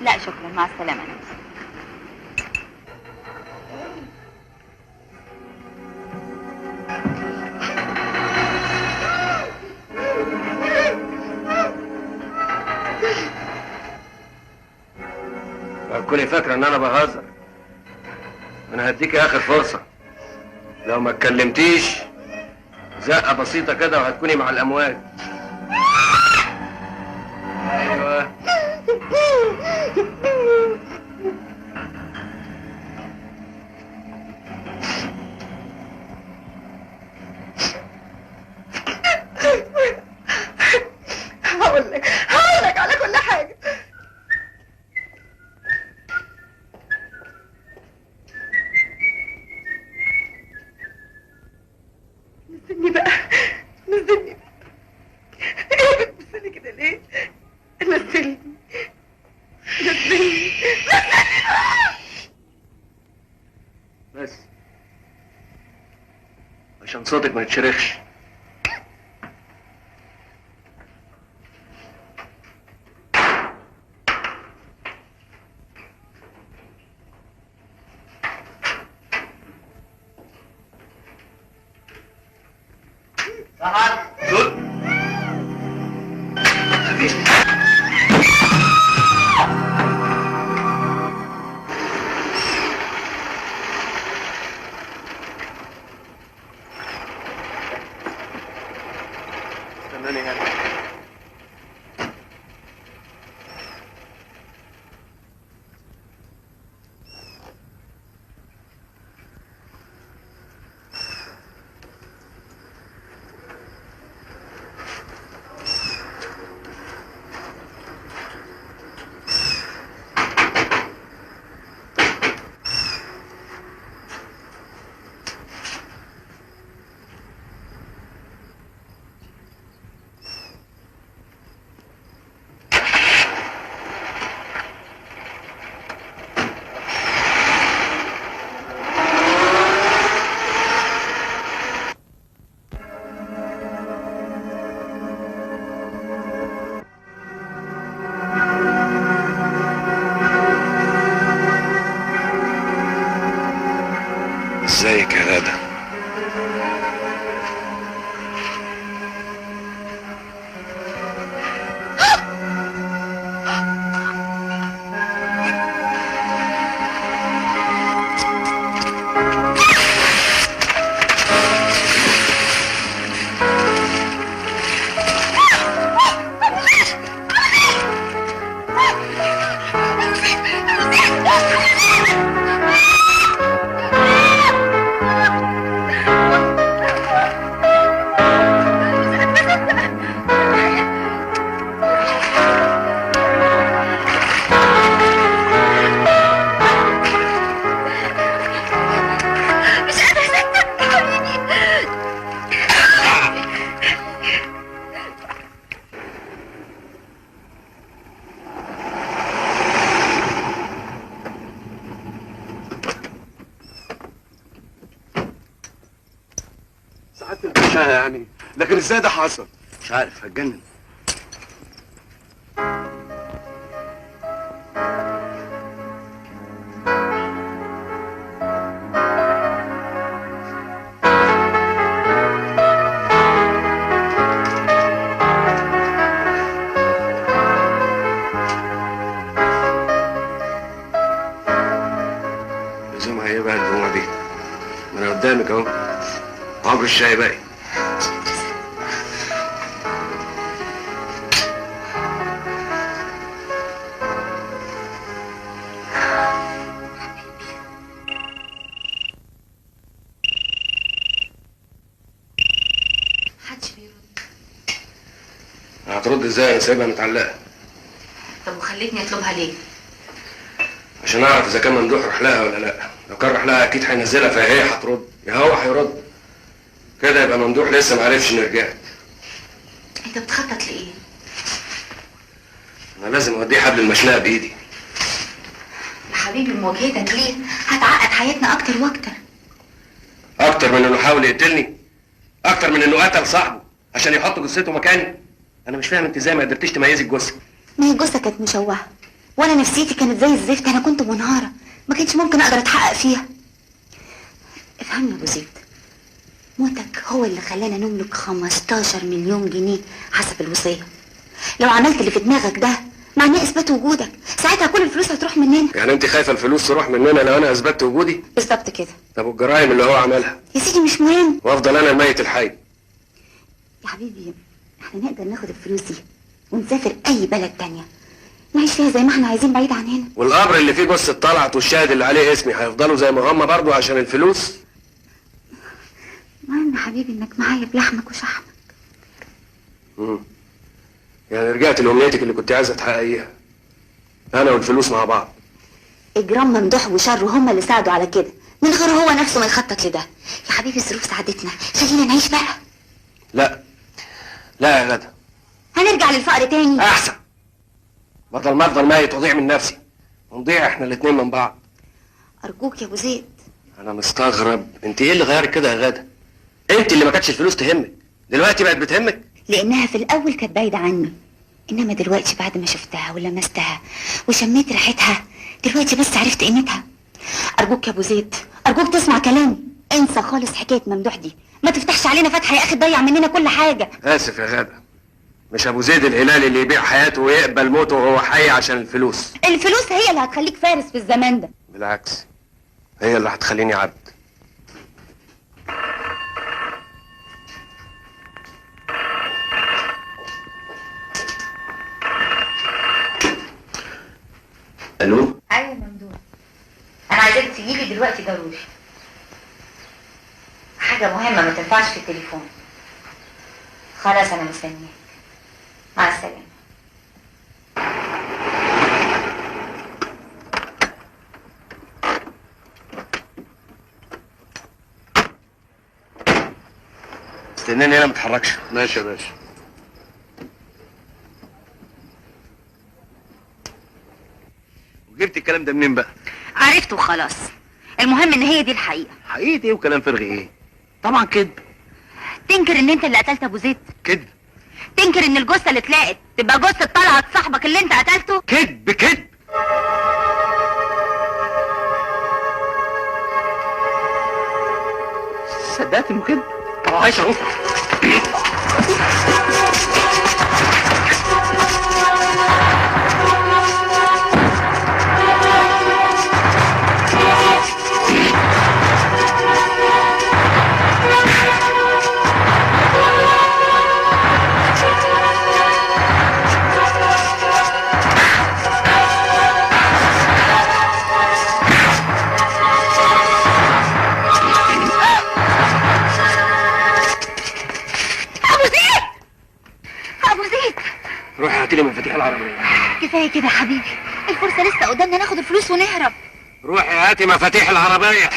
لا شكرا، مع السلامة. نفسي هتكوني فاكرة ان انا بهزر. انا هديكي اخر فرصة، لو ما اتكلمتيش زقة بسيطة كده وهتكوني مع الامواج. عشان صوتك ما يتشرخش. ازيك يا غادة؟ يعني لكن ازاي ده حصل؟ مش عارف، هتجنن. لزومها ايه بقى الدموع دي؟ ما انا قدامك اهو، عمر الشاي باقي. هترد ازاي؟ انا سايبها متعلقه. طب وخليتني اطلبها ليه؟ عشان اعرف اذا كان ممدوح راح لها ولا لا. لو كان راح لها اكيد هينزلها، فهي هترد يا هو هيرد. كده يبقى ممدوح لسه ما عرفش اني رجعت. انت بتخطط لايه؟ انا لازم اوديه حبل المشنقه بايدي. يا حبيبي مواجهتك ليه هتعقد حياتنا اكتر واكتر. اكتر من انه حاول يقتلني، اكتر من انه قتل صاحبه عشان يحط جثته مكاني. انا مش فاهم انت ازاي ما قدرتيش تميزي الجثة. ما هي الجثة كانت مشوهة وانا نفسيتي كانت زي الزفت، انا كنت منهاره، ما كانش ممكن اقدر اتحقق فيها. افهمني يا ابو زيد، موتك هو اللي خلانا نملك 15 مليون جنيه حسب الوصية. لو عملت اللي في دماغك ده معناه اثبات وجودك، ساعتها كل الفلوس هتروح مننا. يعني انت خايفة الفلوس تروح مننا لو انا اثبتت وجودي؟ بالظبط كده. طب والجرايم اللي هو عملها؟ يا سيدي مش مهم، وافضل انا الميت الحي. يا حبيبي احنا نقدر ناخد الفلوس دي ونسافر اي بلد تانية نعيش فيها زي ما احنا عايزين بعيد عن هنا. والقبر اللي فيه جثة طلعت والشاهد اللي عليه اسمي هيفضلوا زي ما هم برضو عشان الفلوس؟ المهم يا حبيبي انك معايا بلحمك وشحمك. يعني رجعت لامنيتك اللي كنت عايزه تحققيها، انا والفلوس مع بعض. اجرام ممدوح وشر هما اللي ساعدوا على كده، من غير هو نفسه ما يخطط لده. يا حبيبي الظروف ساعدتنا، خلينا نعيش بقى. لا لا يا غدا، هنرجع للفقر تاني احسن، بدل ما افضل ميت واضيع من نفسي ونضيع احنا الاتنين من بعض. ارجوك يا ابو زيد. انا مستغرب انت ايه اللي غيرك كده يا غدا؟ انت اللي ما كانتش الفلوس تهمك، دلوقتي بقت بتهمك؟ لانها في الاول كانت بعيدة عني، انما دلوقتي بعد ما شفتها ولمستها وشميت ريحتها دلوقتي بس عرفت قيمتها. ارجوك يا ابو زيد، ارجوك تسمع كلامي، انسى خالص حكاية ممدوح دي، ما تفتحش علينا فتحه يا اخي تضيع مننا كل حاجة. اسف يا غاده، مش ابو زيد الهلالي اللي يبيع حياته ويقبل موته وهو حي عشان الفلوس. الفلوس هي اللي هتخليك فارس في الزمان ده. بالعكس، هي اللي هتخليني عبد. الو. ايوه يا ممدوح، انا عايزاك تجيلي دلوقتي ضروري، حاجة مهمة ما تنفعش في التليفون. خلاص انا مستنياك، مع السلامة. استناني هنا ما تتحركش. ماشي يا باشا. وجبت الكلام ده منين بقى؟ عرفته وخلاص، المهم ان هي دي الحقيقة. حقيقة ايه وكلام فارغ ايه؟ طبعا كذب. تنكر ان انت اللي قتلت ابو زيد؟ كذب. تنكر ان الجثة اللي اتلاقت تبقى جثة طلعت صاحبك اللي انت قتلته؟ كذب كذب. صدقت انه كذب؟ طب عايش اهو. روحي هاتي لي مفاتيح العربية. كفاية كده يا حبيبي، الفرصة لسه قدامنا ناخد الفلوس ونهرب. روحي هاتي مفاتيح العربية.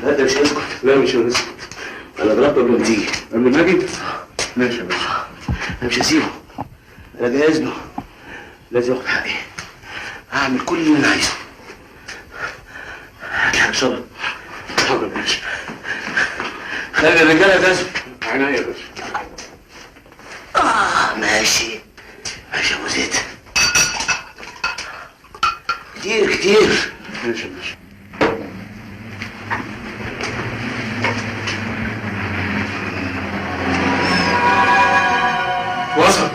لا ده مش هيسكت. لا مش هيسكت، انا ضربته قبل ما تيجي. قبل ما اجي؟ ماشي يا باشا. انا مش هسيبه، انا جاهز له، لازم اخد حقي، هعمل كل اللي انا عايزه. هات ان شاء الله. حاضر يا باشا. خلي الرجالة تسبق. عينيا يا باشا. ماشي ماشي يا ابو زيد. كتير كتير. ماشي يا باشا. وصل.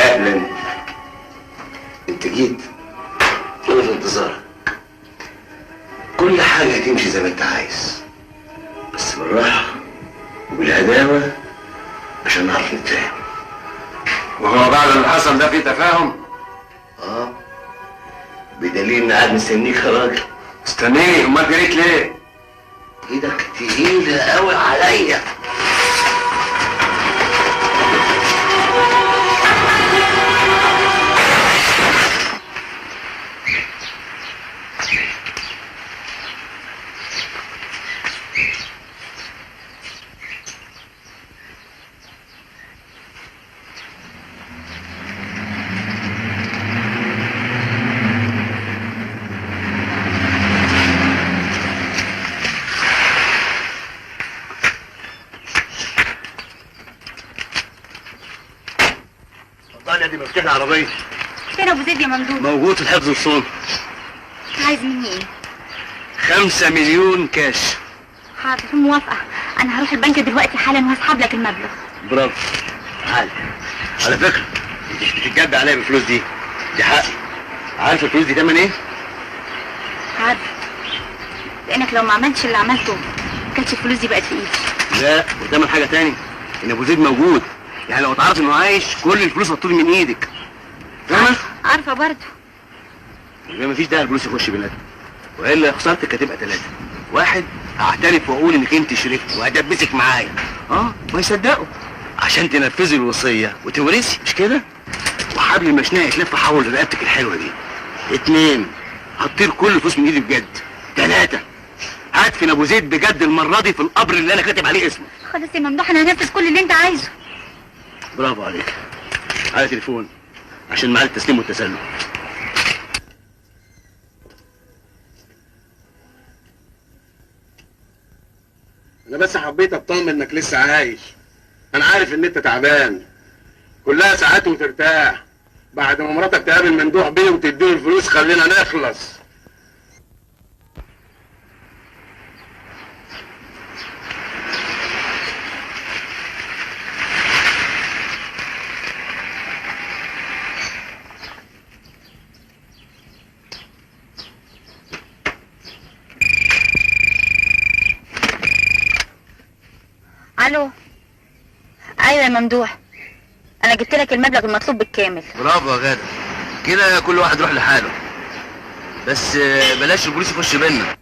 اهلا، انت جيت، انا في انتظارك. كل حاجة هتمشي زي ما انت عايز، بس بالراحة وبالهداوه عشان نعرف نتفاهم. وهو بعد اللي حصل ده في تفاهم؟ اه، بدليل اني قاعد مستنيك يا راجل. مستنيني؟ امال جريت ليه؟ ايدك تقيلة قوي عليا. دي مفتاح العربية. فين ابو زيد يا ممدوح؟ موجود في الحفظ والصون. عايز مني ايه؟ 5 مليون كاش. حاضر، موافقة. أنا هروح البنك دلوقتي حالا وهسحب لك المبلغ. برافو. تعالى. على فكرة انت مش بتتجدع عليا بالفلوس دي، دي حقي. عارفة الفلوس دي تمن ايه؟ عارفة، لأنك لو ما عملتش اللي عملته ما كانتش الفلوس دي بقت في ايدي. لا، وتمن حاجة تاني، إن أبو زيد موجود، يعني لو اتعرف انه عايش كل الفلوس هتطير من ايدك. فاهمة؟ عارفة برضه. يبقى مفيش داعي الفلوس يخش بيناتنا. والا خسارتك هتبقى 3. 1 هعترف واقول انك انت شريكتي وهدبسك معايا، ويصدقوا عشان تنفذي الوصية وتورثي، مش كده؟ وحبل المشنقه يتلف حول رقبتك الحلوة دي. 2 هتطير كل الفلوس من ايدي بجد. 3 هدفن ابو زيد بجد المرة دي في القبر اللي انا كاتب عليه اسمه. خلاص يا ممدوح، انا هنفذ كل اللي انت عايزه. برافو عليك. على تليفون عشان معاه التسليم والتسلم. انا بس حبيت اطمن انك لسه عايش. انا عارف ان انت تعبان، كلها ساعات وترتاح بعد ما مراتك تقابل ممدوح بيه وتديله الفلوس. خلينا نخلص. الو. ايوه يا ممدوح، انا جبت لك المبلغ المطلوب بالكامل. برافو يا غاده، كده كل واحد يروح لحاله، بس بلاش البوليس يخش بينا.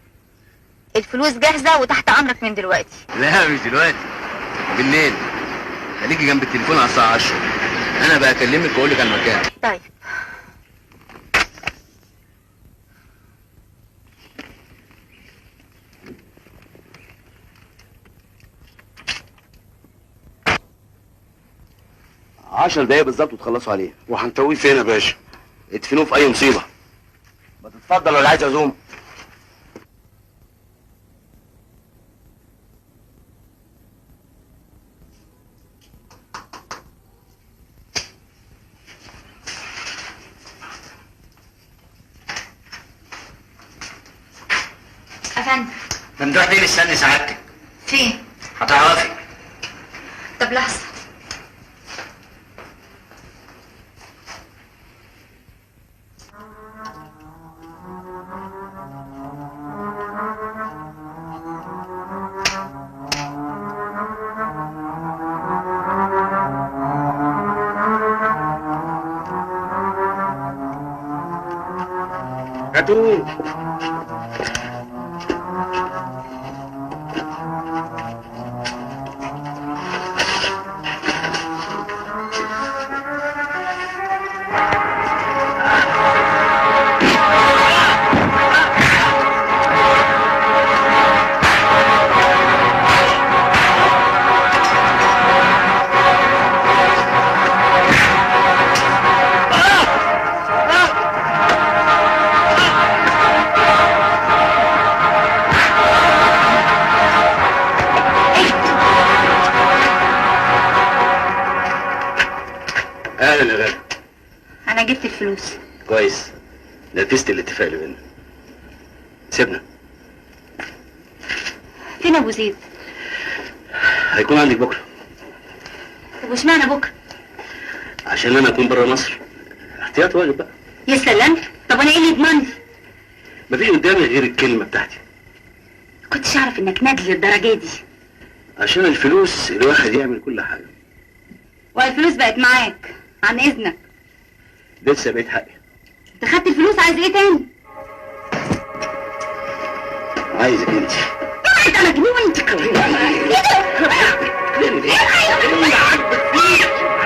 الفلوس جاهزة وتحت امرك من دلوقتي. لا مش دلوقتي، بالليل. خليكي جنب التليفون على الساعة 10، انا بقى اكلمك واقول لك على المكان. طيب. عشر دقايق بالظبط وتخلصوا عليه. وهنتويه فين يا باشا؟ ادفنوه في اي مصيبة. ما تتفضل ولا عايز عزومة؟ افندم. ممدوح بيه مستني سعادتك. فين؟ هتعرفي. طب لحظة. هاتوه. اهلا يا غالي. انا جبت الفلوس. كويس، نفذت الاتفاق اللي بينا. سيبنا. فين ابو زيد؟ هيكون عندك بكره. طب واشمعنى بكره؟ عشان انا اكون بره مصر. احتياط واجب بقى. يا سلام، طب انا ايه اللي يضمني؟ مفيش قدامي غير الكلمة بتاعتي. كنتش اعرف انك نادل للدرجة دي. عشان الفلوس الواحد يعمل كل حاجة. والفلوس بقت معاك. عن اذنك. لسه بقيت حقي. انت خدت الفلوس، عايز ايه تاني؟ عايزك انت. انت مجنون انت. ايه ده؟ ايه؟